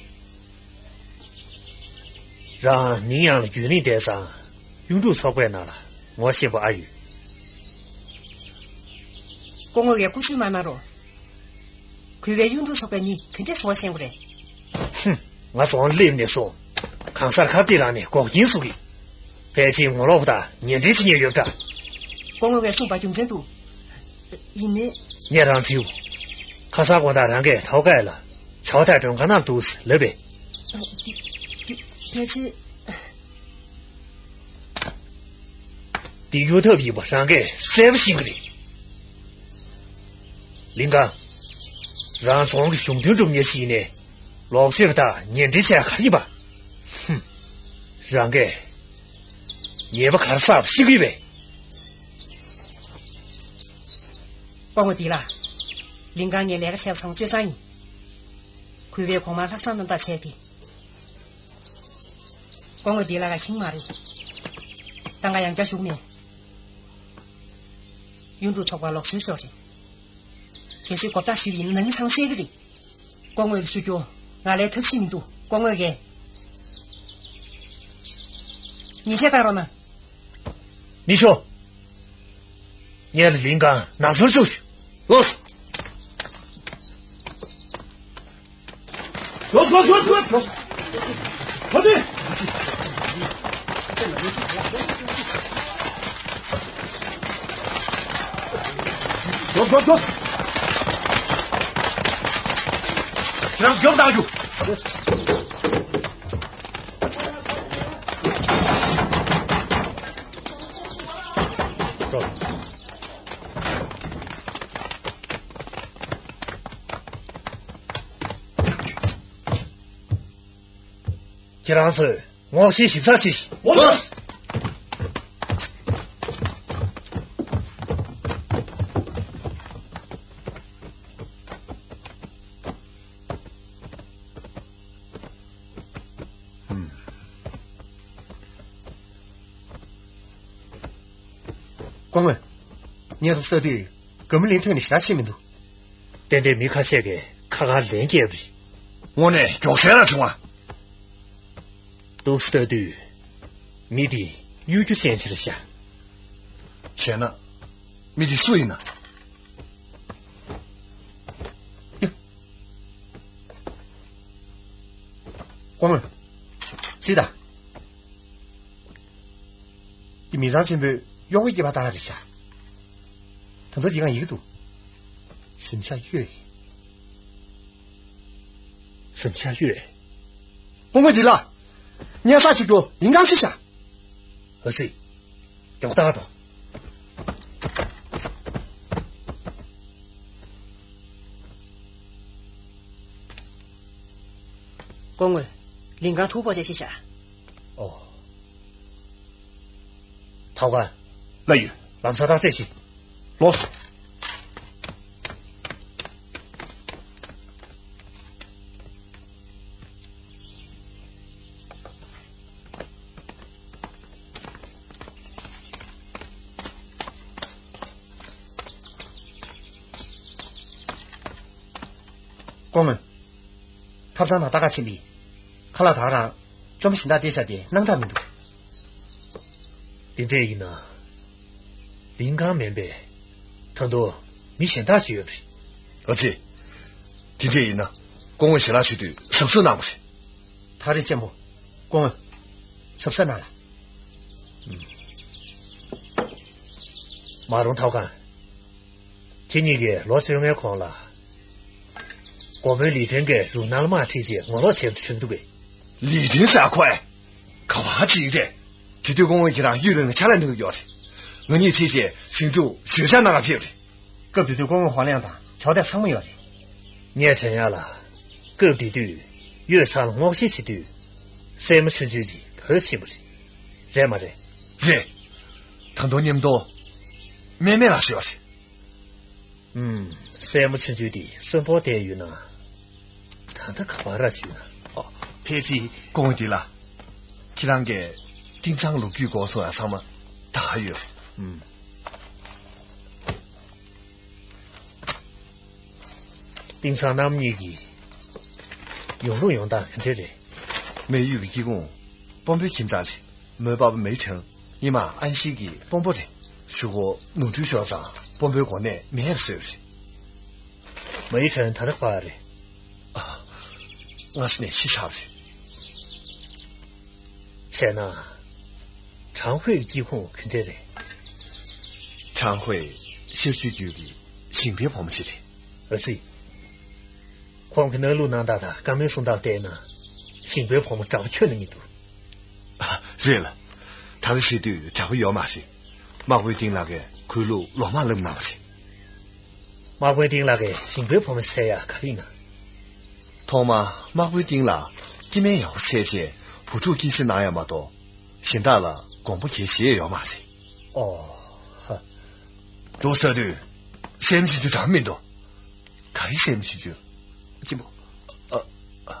རང་མིང་ཡང་ལ་རྒྱུན་རིང་བསྡད་ཙང་གཡུང་དྲུང་ཚོགས་པའི་ནང་ལ་ངོ་ཤེས་པོ་ཨ་ཡོད། སྐུ་ངོ་གིས་སྐུ་ཚེགས་མ་གནང་རོགས། གུས་པའི་གཡུང་དྲུང་ཚོགས་པའི་མི་ག་འདྲས་སུ་ངོ་ཤེས་དགོས་རེད། ཧུམ། ང་རྫོང་སླེབས་ནས་བཟུང་གང་སར་ཁ་གཏད་རང་ནས་འགོག་རྐྱེན་བཟོ་གི། ཕལ་ཆེར་ངོ་ལོག་པ་དང་ཉེ་འབྲེལ་བྱེད་མཁན་ཡོད་འདྲ། སྐུ་ངོ་གིས་གསུངས་པ་རྒྱུ་མཚན་འདུག་ཡིན་ནའི། ངས་རང་དྲིའུ། ཁ་སང་དགོང་དག་རང་གིས་ཐའོ་ཀའེ་ལ་ཆའོ་ཐའེ་མགྲོན་ཁང་ནང་འདུག་ལབ་པས། ཨ། དེ་དེ་ཕལ་ཆེར། འདི་གཡོ་ཐབས་ཡིན་པ་རང་གིས་གསལ་པོ་ཤེས་ཀྱི་རེད། ལིན་ཀང་། རང་རྫོང་གི་གཞུང་དོན་སྒྲུབ་མཁན་ཞིག་ཡིན་ནའི་ལོག་སྤྱོད་པ་དང་ཉེ་འབྲེལ་བྱས་ག་རེ་ཡིན་པ། ཧུམ། རང་གིས་ཉེས་པ་ག་རེ་བསགས་པ་ཤེས་ཀྱི་ཡོད་པས། སྐུ་ངོ་བདེ་ལགས། ལིན་ཀང་ངས་ལས་ཀ་བྱས་པ་ཚང་མ་སྤྱོད་གཙང་ཡིན། གུས་པས་གོང་མར་ལྷག་བསམ་རྣམ་དག་བྱས་ཏེ། སྐུ་ངོ་བདེ་ལགས་ལ་ཁེངས་མ་རེད། ད་ང་ཡང་བསྐྱར་ཞུ་གི་མེད། གཡུང་དྲུང་ཚོགས་པ་ལོག་སྲོལ་ཤོར་རེད། གལ་སྲིད་མགོ་བཏགས་ཞུས་པ་ཡིན་ན་ནང་མི་ཚང་གསལ་གི་རེད། སྐུ་ངོ་ལ་ཞུ་རྒྱུ་ང་ལའི་ཐབས་ཤེས་མི་འདུག་སྐུ་ངོ་གིས། ཉེས་ཆད་བཏང་རོགས་གནང་། ནི་ཤོ། ངས་ལ་ལིན་ཀང་ནག་ཟུར་བཅུག་ཤོག་ལོས། ལོས་ལོས་ལོས་ལོས། ལོས། ལོས། ལོས་ལོས་ལོས། ཁྱེད་རང་མགྱོགས་བཏང་རྒྱུ། ཁྱེད་རང་ཚོས་ངོ་ཤེས་ཞིབ་ཚགས་བྱེད། ལོས། སྐུ་ངོ། ངས་ལྟ་དུས་དགའ་མོ་ལིན་ཐོན་ནས་ཞེ་དྲག་ཕྱིན་མི་འདུག་ཏན་ཏན་མི་ཁ་ཤས་ཀྱིས་ཁ་ཁར་ལན་བསྐྱལ་བ་རེད། དངོས་གནས་མགྱོགས་སེ་ལ་བྱུང་བ། འདུག་སེ་ལྟ་དུས་མི་འདི་གཡོ་སྒྱུ་ཅན་ཞིག་རེད་ཤག་བྱས་ན། མི་དེ་སུ་ཡིན་ན། སྐུ་ངོ། ཙི་ད། འདི་མི་ཚང་ཆེན་པོའི་གཡོག་པོའི་སྐྱེས་པ་ལྟ་ག་རེད་ཤག་ད་དུང་འདི་གང་ཡིན་གྱི་འདུག་གཟིམ་ཤག་གཡོས་ཡིན། གཟིམ་ཤག་གཡོས། སྐུ་ངོ་འདི་ལ། ཉལ་ས་བྱེད་རྒྱུ་ལིང་ཀང་ཞིག་བྱ། ཨ་ཙི། མགྱོགས་ལྟ་འགྲོ། སྐུ་ངོ། ལིང་ཀང་ཐུག་པོ་བྱས་ཤིག་བྱ། ཨོ། ཐོག་ཁང་། ལ་ཡོད། ལམ་སང་བརྟག་དཔྱད་བྱེད། ལོགས་སོ། སྐུ་ངོ། ཐབ་ཚང་ནང་ལྟ་ག་ཕྱིན་པས། ཁ་ལག་དག་རང་བཅོམ་གཞན་དག་བལྟས་བཞག་སྟེ་སྣང་དག་མི་འདུག་དེ་འདྲས་ཡིན་ན། ལིང་ཀང་མིན་པས། ད་དུང་མི་གཞན་དག་ཞིག་ཡོད་པ་རེད། ཨ་ཙི། དེ་འདྲས་ཡིན་ན། སྐུ་ངོ་ཞལ་ལག་མཆོད་དུས་གཟབ་གཟབ་གནང་དགོས་རེད། ད་རེས་གཅེན་པོ། སྐུ་ངོ། གཟབ་གཟབ་གནང་ལ། མ་རུང་ཐོག་ཁང་། ཁྱེད་གཉིས་ཀྱིས་ལོ་བཅོ་ལྔའི་གོང་ལ། འགོ་དཔོན་ལི་ཁྲེན་གྱི་རུ་ནང་ལ་དམག་ཁྲིད་རྗེས་ངོ་ལོག་བྱས་པ་དྲན་འདུག་པས། ལི་ཁྲེན་ཟེར་ཁོ་ཨེ། ག་བ་ཅིག་རེད། དེ་དུས་སྐུ་ངོ་ཁྱེད་རང་གཡུ་ལོན་ལ་ཕྱག་ལས་གནང་གི་ཡོད་རེད། ང་གཉིས་ཁྲིད་རྗེས་ཟིང་འཁྲུག་ཞོད་འཇགས་གནང་ག་ཕེབས་རེད། སྐབས་དེ་དུས་སྐུ་ངོ་ཧོ་ལན་དང་ཆོག་དེ་ཚང་མ་ཡོད་རེད། ངས་དྲན་ཡག་ལ། སྐབས་དེ་དུས་གཡུ་ཚང་ལ་སྔོག་བཤེར་བྱེད་དུས། སྲས་མོ་ཆུང་ཆུང་གིས་བོད་ཕྱིན་པ་རེད། རེད་མ་རེད། རེད། ད་དུང་མཉམ་དུ་སྨན་སྨན་ལ་བཞུགས་པ་རེད། ཨུམ། སྲས་མོ་ཆུང་ཆུང་དེ་གསོན་པོ་བསྡད་ཡོད་ན། ད་ལྟ་ག་པར་བཞུགས་ན། ཨོ། ཕལ་ཆེར་སྐུ་ངོ་འདི་ལ། ཁྱེད་རང་གིས་ཏིང་ཚང་ལོ་རྒྱུས་སྐོར་གསུང་ཡག་ཚང་མ་ད་ག་ཡོད། ཨུམ། ཏིང་ཚང་རྣམ་གཉིས་ཀྱི་ཡོང་ལུགས་ཡོང་སྟངས་ག་འདྲ་རེད། མེ་ཡུས་ཀྱི་སྐྱེ་ཁུངས་དཔོན་པོའི་ཁྱིམ་ཚང་རེད། མོའི་པ་ཕ་མེ་ཁྲེན་སྔོན་མ་ཨན་ཤིང་གི་དཔོན་པོ་རེད། གཞུག་གུ་ནོར་འཁྲུལ་ཤོར་ཙང་དཔོན་པོའི་གོ་གནས་མེད་པར་བཟོས་པ་རེད། མེ་ཁྲེན་ད་ལྟ་ག་པར་རེད། ཨ། སྔ་ས་ནས་ཤི་ཚར་བ་རེད། བྱས་ན། ཁྲང་ཧུའེ་ཡི་སྐྱེ་ཁུངས་ག་འདྲ་རེད། ཁྲང་ཧུའེ་ཤར་ཕྱོགས་རྒྱུད་ཀྱི་ཞིང་པའི་བུ་མོ་ཞིག་རེད། ཨ་ཙི། ཁོང་གི་གནས་ལུགས་གནང་སྟངས་དང་བཀའ་མོལ་གསུང་སྟངས་བལྟས་ན། ཞིང་པའི་བུ་མོ་དྲག་པོ་ཁྱོན་ནས་མི་འདུག་ཨ། རེད་ལ། ད་ལྟ་བྱེད་དུས་དྲག་པོ་ཡོད་མ་རེད། དམག་དཔོན་ཏིང་ལགས་ཀྱིས་ཁོའི་ལུགས་ལོག་མ་ལབ་གནང་བ་རེད། དམག་དཔོན་ཏིང་ལགས་ཀྱིས་ཞིང་པའི་བུ་མོ་བསད་ཡག་ག་རེ་ཡིན་ན། ཐོག་མར་དམག་དཔོན་ཏིང་ལགས་སྐྱེ་དམན་ཡག་པོ་བསད་རྗེས་བུ་ཕྲུག་སྐྱེ་སྲིང་གནང་ཡག་མ་གཏོགས་གཞན་དག་ལ་དགོངས་པ་གང་ཡང་བཞེས་ཡོད་མ་རེད། ཨོ། ཧ། འདུག་ཟེར་དུས་སྲས་མོ་ཆུང་ཆུང་དྲག་མི་འདུག་ག་རེ་སྲས་མོ་ཆུང་ཆུང་། གཅེན་པོ། ཨ། ཨ།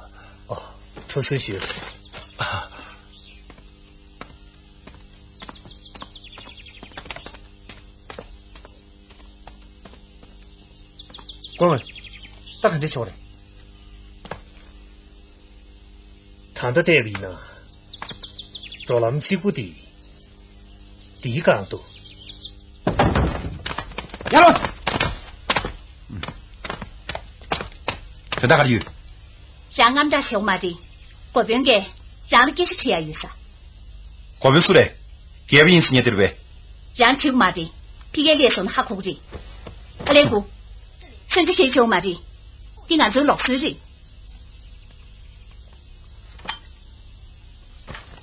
ཨོ། ཐུགས་གསོ་ཞུས། ཨ། སྐུ་ངོ། ད་ག་འདྲ་བྱུང་རེད། ད་ལྟ་བལྟས་པ་ཡིན་ན། འགྲོ་ལམ་གཅིག་པུ་དེ། འདིའི་སྒང་དུ། ཡར་ལོངས། དོན་དག་ག་རེ་ཡོད། རང་དངངས་སྐྲག་བྱེད་དགོས་མ་རེད། འགོ་དཔོན་གྱིས་རང་ལ་སྐད་ཆ་དྲི་ཡག་ཡོད་ས། འགོ་དཔོན་སུ་རེད། རྒྱལ་པོ་ཡིན་ཟེར་མཁན་དེ་རེད་པས། རང་དྲི་དགོས་མ་རེད། ཕ་གིར་སླེབས་སོང་ན་ཧ་གོ་གི་རེད། ཨ་ལས་ཁུ། མཚོན་ཆ་གལ་ཆེ་བོ་མ་རེད། འདི་ང་ཚོའི་ལུགས་སྲོལ་རེད།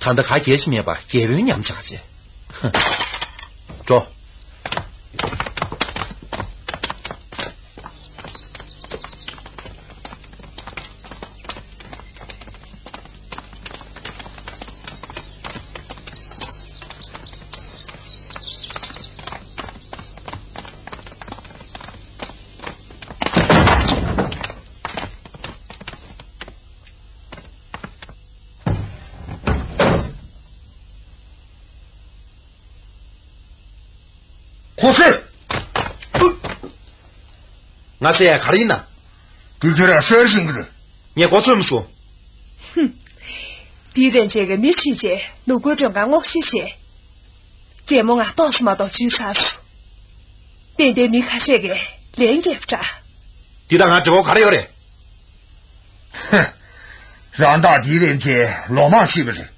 ད་ལྟ་ག་གེ་ཞིག་མེད་པར་རྒྱལ་པོའི་ཉམས་ཆག་བྱས། འགྲོ། ཁོང་ཚེ། ང་ཟེར་ཡ་ག་རེ་ཡིན་ན། དེ་ཁྱོད་རང་གསལ་ཤིང་གི་རེད། ངས་གོ་ཚོད་མི་སོང་། ཧུམ། དེའི་རེན་ཆེ་གི་མི་ཁྲིད་བྱས་ནུབ་སྒོའི་མགྲོན་ཁང་སྔོག་བཤེར་བྱས། ལྡེ་མོ་ང་ཏོག་ཙམ་མ་གཏོགས་འཇུས་ཚར་སོང་། ཏན་ཏན་མི་ཁ་ཤས་ཀྱིས་ལན་རྒྱབ་དྲག་འདི་དང་ང་འབྲེལ་བ་ག་རེ་ཡོད་རེད། ཧ། རང་བདག་དིལ་ལན་ཅན་ལོ་མང་ཤི་བ་རེད།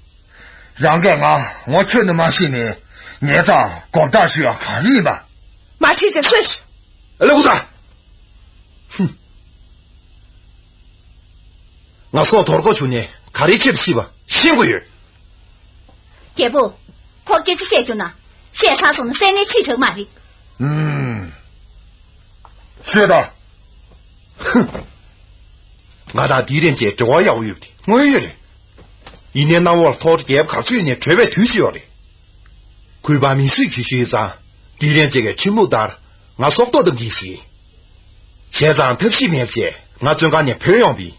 རང་གིས་ང་ངོ་ཁྱོད་ནི་མ་ཤི་ནས་ངའི་རྩར་མགོ་བཏགས་ཞུ་ཡ་ག་རེ་ཡིན་པ། མ་བྱེད་ཅེས་གསོལ་ཞུ། ཨ་ལེ་ཧུ་ད། ཧུམ། ང་སྲོག་དོར་དགོས་བྱུང་ནས་ག་རེ་བྱེད་དུ་སྲིད་པ་ཤེས་དགོས་ཡོད། རྒྱལ་པོ། ཁོ་སྐད་ཆ་བཤད་བཅུག་ན། བཤད་ཚར་སོང་ན་སེམས་ནས་ཕྱིར་དྲག་མ་རེད། ཨུམ། ཤོད་དང་། ཧུམ། ང་དང་དིལ་ལན་ཅན་འབྲེལ་བ་ཡག་པོ་ཡོད་པ་དེ་དངོས་ཡོད་རེད། ཡིན་ནའི་གནམ་འོག་ལ་ཐོག་རྒྱལ་ཁབ་ག་ཚོད་ཡིན་ནའི་བྲོས་པའི་དུས་ཤིག་ཡོད་རེད། གུས་པ་མིང་སྲིང་གི་ཞུ་ཡིག་ཙང་དིལ་ལན་ཅན་གྱི་ཁྲིམས་ལུགས་ལྟར་ང་སྲོག་ཐོག་ཏུ་འགིག་སྲིད། བྱས་ཙང་ཐབས་ཤེས་མེད་པ་བྱས་ང་བཙོན་ཁང་ནས་བུད་ཡོང་བས།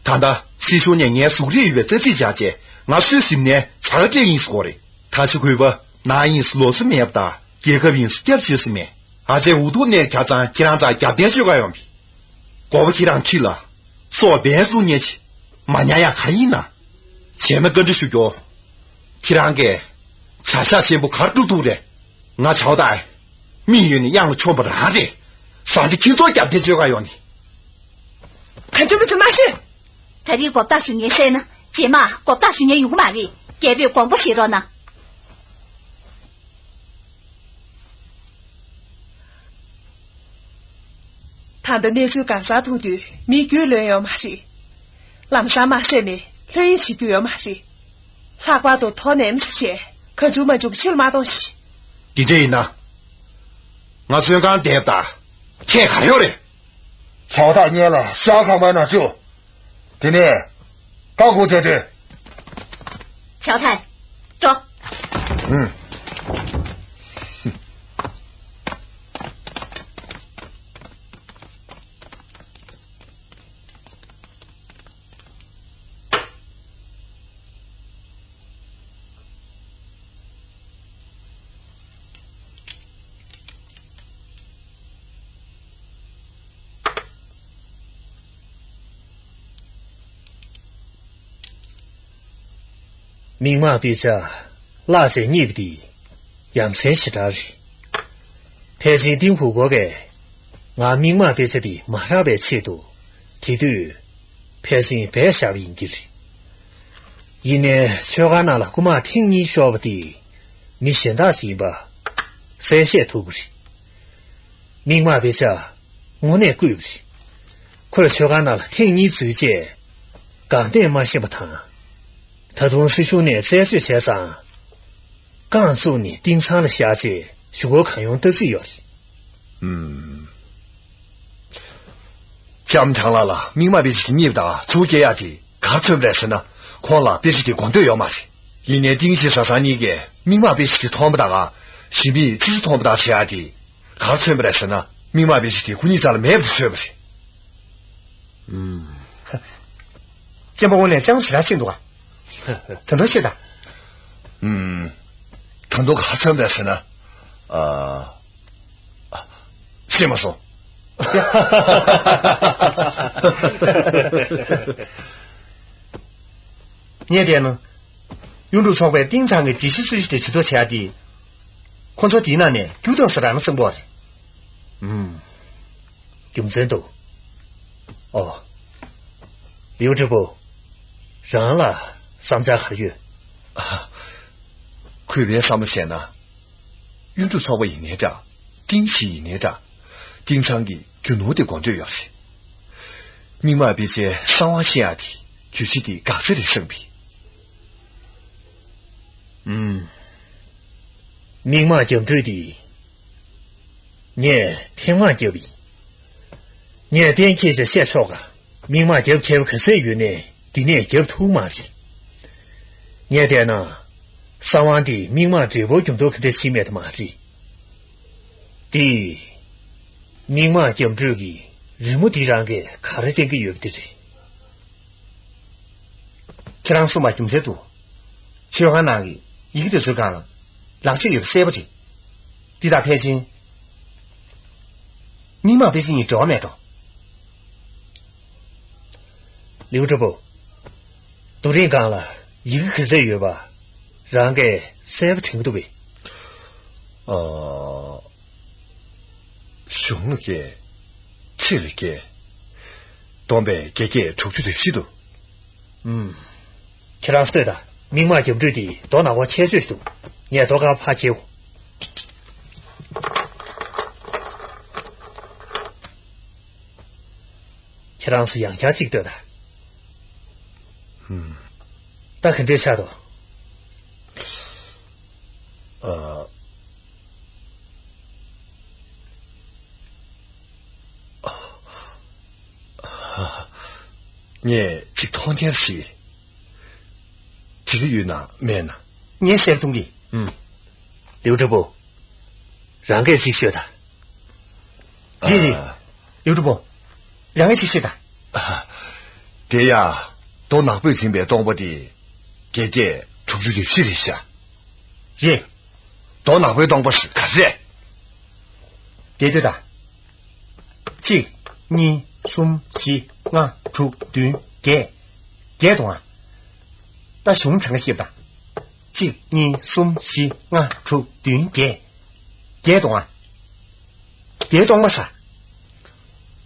ད་ལྟ་སྲིད་གཞུང་ནས་ངའི་གཟུགས་རིས་ཡོད་པའི་རྩ་ཚིག་སྦྱར་བྱས་ང་སུའི་གཟིམ་ནས་བྱ་དགའ་སྤྲད་ཡིན་ཟེར་གོ་རེད། ད་ཆ་གུས་པ་ནང་ཡིན་ཟེར་ལོགས་སུ་མེད་པ་དང་རྒྱལ་ཁབ་ཡིན་ཟེར་སྐྱབས་བཅོལ་ས་མེད། ཨ་ཅེ་འུ་ཐུག་ནས་བྱས་ཙང་ཁྱེད་རང་ཚ་རྒྱབ་རྟེན་བཅོལ་ག་ཡོང་བས། མགོ་པོ་ཁྱེད་རང་ཁྲིད་ལ། སྲོག་འབེན་བཙུགས་ཉེ་ཆེ། མ་ཉར་ཡ་ག་ཡིན་ན། བྱས་ན་བཀའ་འདྲི་ཞུ་རྒྱུ། ཁྱེད་རང་གིས་བྱ་ཤ་ཞིམ་པོ་གར་བཀྲུ་ཐུབ་རེད། ང་བྱའོ་ད། མི་ཡོད་ནི་གཡང་ལ་མཆོངས་པ་རང་རེད། ཟ་འདྲི་ཁྱེད་ཚོ་རྒྱབ་རྟེན་བཅོལ་ག་ཡོང་ནི། ག་ཚོད་ག་ཚོད་མ་ཤེས། ད་རེས་མགོ་བཏགས་ཞུ་ཉེ་བསད་ན་རྗེས་མ་མགོ་བཏགས་ཞུ་ཉེ་ཡོང་གི་མ་རེད། རྒྱལ་པོས་དགོངས་པ་བཞེས་རོགས་གནང་། ད་ལྟ་གནས་ཚུལ་གང་ཟག་ཐུག་དུས་མི་རྒྱུས་ལོན་ཡོད་མ་རེད། ལམ་སང་མ་བསད་ནས་ལྷོད་གཡེང་བྱེད་རྒྱུ་ཡོད་མ་རེད། ལྷག་པར་དུ་དོ་ནན་པོ་བྱས་ཁ་མཇུག་མ་མཇུག་ཕྱིར་མ་གཏོང་ཞིག་འདི་འདྲ་ཡིན་ན། ང་བཙོན་ཁང་བསྡད་པ་དང་ཁྱད་ག་རེ་ཡོད་རེད། ཞའོ་ཐག་སྔོན་ལ་ཤ་ཁང་པའི་ནང་བཅུག་དེ་ནས་བཀའ་བསྒོ་བྱས་དུས། ཞའོ་ཐག་འགྲོ། ཨུམ། མིག་མངས་དཔེ་ཆ་བརླག་བྱས་རྙེད་པ་འདི་ཡ་མཚན་ཞེ་དྲག་རེད། ཕལ་ཆེར་ཏིང་ཧུ་གོ་གས་ང་མིག་མངས་དཔེ་ཆ་འདི་མ་རག་པའི་ཆེད་དུ་དེ་དུས་ཕལ་ཆེར་སྦས་བཞག་པ་ཡིན་གྱི་རེད། ཡིན་ནའི་མཆོད་ཁང་ནང་ལ་རྐུ་མ་ཐེངས་གཉིས་ཤོར་བ་དེ་མི་གཞན་དག་ཅིག་ཡིན་པ་གསལ་བཤད་ཐུབ་པ་རེད། མིག་མངས་དཔེ་ཆ་དངོས་གནས་བརྐུས་པ་རེད། ཁོས་མཆོད་ཁང་ནང་ལ་ཐེངས་གཉིས་འཛུལ་རྗེས་དགའ་སྟོན་མ་ཤེས་པ་དང་། ད་དུང་སྲིད་གཞུང་ནས་རྩད་གཅོད་བྱས་ཙང་། རྐང་བཙུགས་ནས་ཏིང་ཚང་ལ་བཞག་རྗེས་ཞུ་སྒོ་གང་ཡོང་ལྟ་རྩིས་ཡོད་རེད། ཨུམ། ལྕམ་ཁྲང་ལགས་ལ་མིག་མངས་དཔེ་ཆ་དེ་རྙེད་པ་དང་མཛུབ་བཀྱག་ཡག་དེ་ག་རེ་མཚོན་པ་རེད་ཟེར་ན་ཁོང་ལ་དཔེ་ཆ་དེ་དགོས་འདོད་ཡོད་མ་རེད། ཡིན་ནའི་ཏིང་ཞེ་ས་ཚང་གཉིས་ཀས་མིག་མངས་དཔེ་ཆ་དེ་མཐོང་པ་དང་གཞན་མིས་ཙི་ཙི་མཐོང་པ་དང་བྱེད་ཡག་དེ་ག་རེ་མཚོན་པ་རེད་ཟེར་ན་མིག་མངས་དཔེ་ཆ་དེ་ཁོ་གཉིས་རྩ་ལ་མེད་པ་དེ་མཚོན་པ་རེད། ཨུམ། གཅེན་པོ་དངོས་གནས་སྤྱང་ཞེ་དྲག་ཕྱིན་འདུག་ག་ད་དུང་བཤད་དང་། ཨུམ། ད་དུང་ག་ཚོད་འདས་ཟེར་ན། ཨ། ཤེས་མ་སོང་། ངས་བལྟས་ན། གཡུ་འབྲུག་ཚོགས་པས་ཏིང་ཚང་གི་བརྗེད་གཞི་རྩོད་གཞི་དེ་ཇུས་གཏོགས་བྱས་ཏེ། ཁོ་ཚོ་དེའི་ནང་ནས་རྒྱུ་དང་ཟ་རག་ན་བཙན་པོ་རེད། ཨུམ། རྒྱུ་མཚན་འདུག་ཨོ། ལིའུ་ཀྲི་པོ། རང་ལ་བསམ་འཆར་ག་རེ་ཡོད། ཨ། གུས་པས་བསམ་བློ་བྱས་ན། གཡུ་འབྲུག་ཚོགས་པ་ཡིན་ནའི་འདྲ། ཏིང་ཞི་ཡིན་ནའི་འདྲ། ཏིང་ཚང་གི་རྒྱུ་ནོར་དེ་དགོས་འདོད་ཡོད་རེད། མིག་མངས་དཔེ་ཆའི་གསང་བ་ཤེས་ཡག་དེ་བརྗོད་གཞི་དེ་དགག་ཚོད་རེད་བསམ་པས། ཨུམ། མིག་མངས་རྒྱབ་འགྲོས་དེ། ངས་ཐེངས་མང་བརྒྱབ་ཡིན། ངས་གཏན་འཁེལ་བྱས་བཤད་ཆོག་ག་མིག་མངས་རྒྱབ་མཁས་པ་ག་ཚད་ཡོད་ནའི་འདི་ནས་རྒྱབ་ཐུབ་མ་རེད། ངས་བལྟས་ན། གསང་བ་འདི་མིག་མངས་འབྲས་བུ་འགྱུར་ལྡོག་ག་འདྲ་ཞིག་མེད་དུ་མ་རེད། དེ། མིག་མངས་རྒྱབ་འགྲོས་ཀྱི་རི་མོ་འདི་རང་གིས་ག་རེ་བསྟན་གྱི་ཡོད་པ་དེ་རེད། ཁྱེད་རང་གསུངས་པ་རྒྱུ་མཚན་འདུག་མཆོད་ཁང་ནང་གི་ཡི་གེ་དེ་ཚོའི་སྒང་ལ་ལག་ཆས་ཡོད་པ་གསལ་པོ་རེད། འདི་དང་ཕལ་ཆེར། མིག་མངས་དཔེ་ཆ་གཉིས་འབྲེལ་བ་མེད་དོ། ལིའུ་ཀྲི་པོ། རྡོ་རིང་སྒང་ལ་ཡི་གེ་ག་ཚད་ཡོད་པ་རང་གིས་གསལ་པོ་དྲན་གྱི་འདུག་པས། ཨ། གཞུང་ལ་སྐྱེལ། ཁྲིད་ལ་སྐྱེལ། བསྡོམས་པས་བརྒྱད་བརྒྱད་དྲུག་ཅུ་རེ་བཞི་འདུག་ཨུམ། ཁྱེད་རང་ལྟོས་དང་། མིག་དམར་རྒྱབ་འགྲོས་དེ་རྡོ་ནག་པོ་ཁྱད་ཆོས་ཤིག་འདུག་ངས་རྡོ་དཀར་ཕར་འཁྱེར། ཁྱེད་རང་ཚོ་ཡང་བསྐྱར་གཅིག་ལྟོས་དང་། ཧུམ། ད་ག་འདྲས་ཆགས་འདུག་ཨ། ངས་གཅིག་མཐོང་རྒྱལ་ཞིག་བྱེད་ཀྱི་ཡོད་ན་མེད་ན། ངས་གསལ་གཏོང་གི། ཨུམ། ལིའུ་ཀྲུང་པོ། རང་གིས་གཅིག་ཤོད་དང་། ཡིན་ཡིན། ཨ། ལིའུ་ཀྲུང་པོ། རང་གིས་གཅིག་ཤོད་དང་། ཨ། དེ་ཡ། རྡོ་ནག་པོས་འཛིན་པའི་སྟོང་པ་དེ། བརྒྱད་བརྒྱད་དྲུག་ཅུ་རེ་བཞི་རེད་ཤག་རེད། རྡོ་ནག་པོའི་སྟོང་པ་ཞིག་ག་རེ་རེད། དེ་ལྟོས་དང་། གཅིག་གཉིས། གསུམ། བཞི། ལྔ། དྲུག་བདུན། བརྒྱད། བརྒྱད་འདུག་ཨ། ད་གཞུང་གྲངས་ཀ་ཤེས་དང་། གཅིག་གཉིས། གསུམ། བཞི། ལྔ། དྲུག་བདུན། བརྒྱད། བརྒྱད་འདུག་ཨ། བརྒྱད་སྟོང་པ་ས།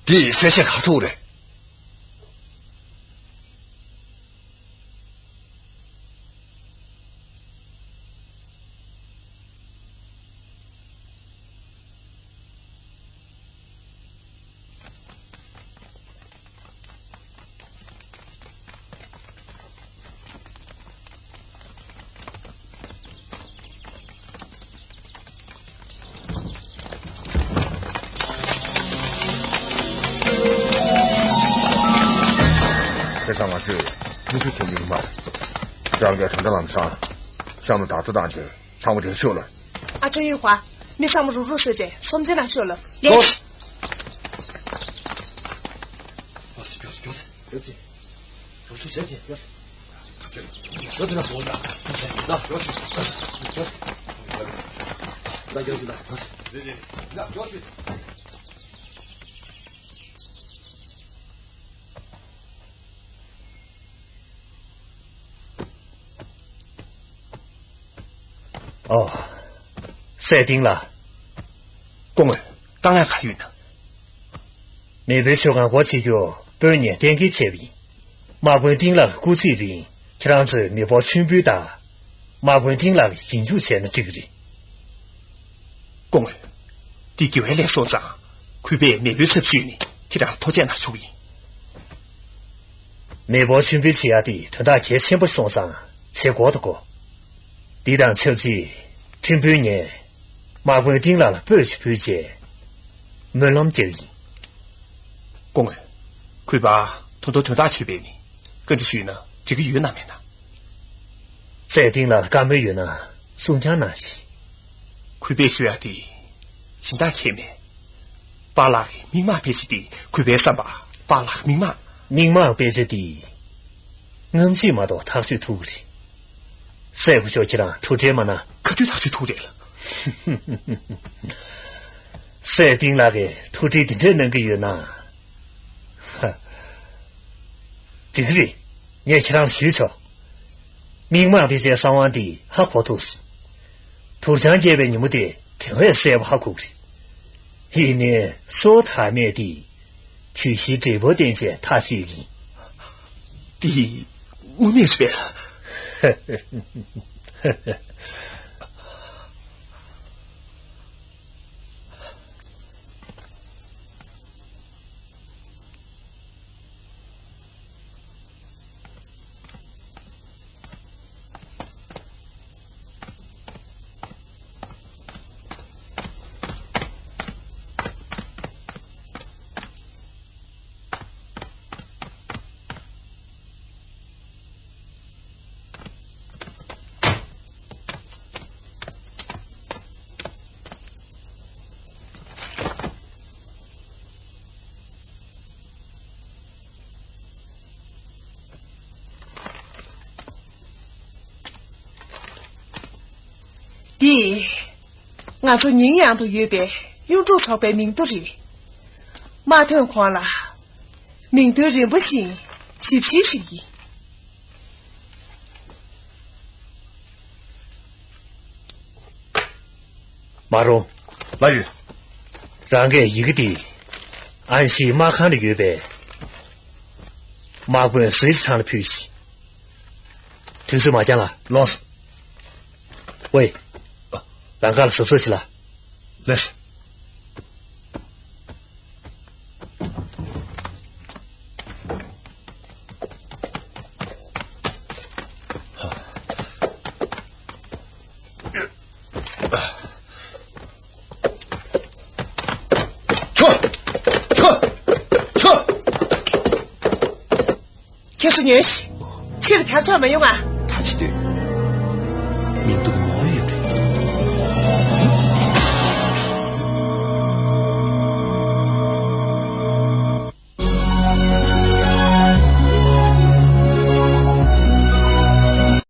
དེ་ཡི་གསལ་བཤད་ག་ཐུག་རེད། ཁ་སང་ང་ཚོས་མུ་མཐུད་བྱེད་མི་མ་རེད། རང་གིས་དོན་དག་ལམ་སང་གཤམ་ལ་བརྡ་ཐོ་བཏང་བྱས། ཚང་མ་དེར་ཤོག་ལ། ཨ་ཀྲོའུ་ཡུས་ཧྭ། མི་ཚང་མ་རུག་རུག་བཟོས་བྱས་ཚོམས་ཆེན་ནང་ཤོག་ལ། ལགས་སོ། མགྱོགས་སེ་མགྱོགས་སེ་མགྱོགས་སེ། མགྱོགས་སེ་མགྱོགས་སེ་མགྱོགས་སེ། མགྱོགས་སེ་ན་འོ་ན་མགྱོགས་སེ་ན་མགྱོགས་སེ་མགྱོགས་སེ་ན་མགྱོགས་སེ་ན་མགྱོགས་སེ་ན་མགྱོགས་སེ། ཨོ། སྲས་སྡིངས་ལགས། སྐུ་ངོ། དཀའ་ངལ་ག་ཡོད་ན། མེས་པོའི་ཆོས་ཁང་སྒོ་ཕྱེ་རྒྱུ་དཔོན་ངས་གཏན་འཁེལ་བྱས་པ་ཡིན། དམག་དཔོན་སྡིངས་ལགས་ཀྱི་སྐུ་ཚེའི་རིང་ཁྱེད་རང་ཚོས་མེ་ཕོར་མཆོད་འབུལ་དང་། དམག་དཔོན་སྡིངས་ལགས་ཀྱི་རྗེས་འཇུག་བྱས་ན་འགྲིག་གི་རེད། སྐུ་ངོ། འདི་དགེ་བའི་ལས་སོང་ཙང་། གུས་པས་མེས་པོའི་ཚབ་ཞུས་ནས་ཁྱེད་རང་ལ་ཐུགས་རྗེ་གནང་ཞུ་གི་ཡིན། མེ་ཕོར་མཆོད་འབུལ་བྱེད་ཡག་དེ་དོན་དག་གལ་ཆེན་པོ་སོང་ཙང་བྱེད་དགོས་དོ་གོ། འདི་དང་ཆབས་ཅིག་ཁྲིམས་དཔོན་ངས་དམག་དཔོན་སྡིངས་ལགས་ལ་སྤོས་ཤིག་ཕུལ་རྗེས་སྨོན་ལམ་རྒྱག་གི་ཡིན། སྐུ་ངོ། གུས་པ་ད་དུང་དོན་དག་ཆོད་པས་ནི་བཀའ་འདྲི་ཞུས་ན་འགྲིག་གི་ཡོད་ན་མེད་ན། སྲས་སྡིངས་ལགས་ལ་བཀའ་མོལ་ཡོད་ན་གསུང་རྐྱང་གནང་ཞིག་གུས་པས་ཞུ་ཡག་དེ་གཞན་དག་གལ་མེད། པཱ་ལགས་ཀྱི་མིག་དམར་དཔེ་ཆ་དེ་གུས་པའི་བསམ་པ། པཱ་ལགས་མིག་དམར། མིག་དམར་དཔེ་ཆ་དེ་སྔ་ཕྱི་མ་གཏོགས་ཐག་གཅོད་ཐུབ་ཀྱི་རེད། སྲས་སྐུ་ཞབས་ཁྱེད་རང་ཐུགས་ཁྲལ་མ་གནང་། ག་དུས་ཐག་གཅོད་ཐུབ་རེད་ལ། སྲས་སྡིངས་ལགས་ཀྱིས་ཐུགས་ཁྲལ་འདི་འདྲས་གནང་གི་ཡོད་ན། ཧ། འགྲིག་གི་རེད། ངས་ཁྱེད་རང་ལ་ཞུས་ཆོག་མིག་དམར་དཔེ་ཆའི་གསང་བ་འདི་ཧ་གོ་ཐུབ་སོང་། དུར་བྱང་རྒྱས་པའི་ཉིན་མོ་དེ་དེ་བས་གསལ་པོ་ཧ་གོ་གི་རེད། ཡིན་ནའི་གསོལ་བ་དམ་མེད་དེ་གྱོད་གཞི་འབྲས་བུ་བསྟན་བྱས་ཐག་བཅད་ཀྱི་ཡིན། དེ་དངོས་གནས་རེད་པས། འདི་ང་ཚོ་ཉིན་ཡང་དུ་ཡོད་པའི་གཡུ་འབྲུག་ཚོགས་པའི་མིང་ཐོ་རེད། མ་ཐོན་གོང་ལ་མིང་ཐོ་རིམ་པ་བཞིན་ཞིབ་བཤེར་ཞུ་གི་ཡིན། མ་རུང་། ལགས་ཡོད། རང་གིས་ཡི་གེ་འདི་ཨན་ཤིའི་དམག་ཁང་ལ་ཡོད་པའི་དམག་དཔོན་ཟི་ཚང་ལ་ཕུལ་ཞིག། དུས་ཚོད་མ་འགྱངས་ལ། ལགས་སོ། ཝེ། རང་ག་ལ་གཟབ་གཟབ་བྱེད་ལ། ལགས་སོ། ཁྱོད། ཁྱོད། ཁྱོད། ཁྱེད་ཚོ་ཉོན་ཞིག། ཕྱིར་ཐར་ཆ་མ་ཡོང་ང་། ཐག་ཆོད་དུས། མིང་འདུག་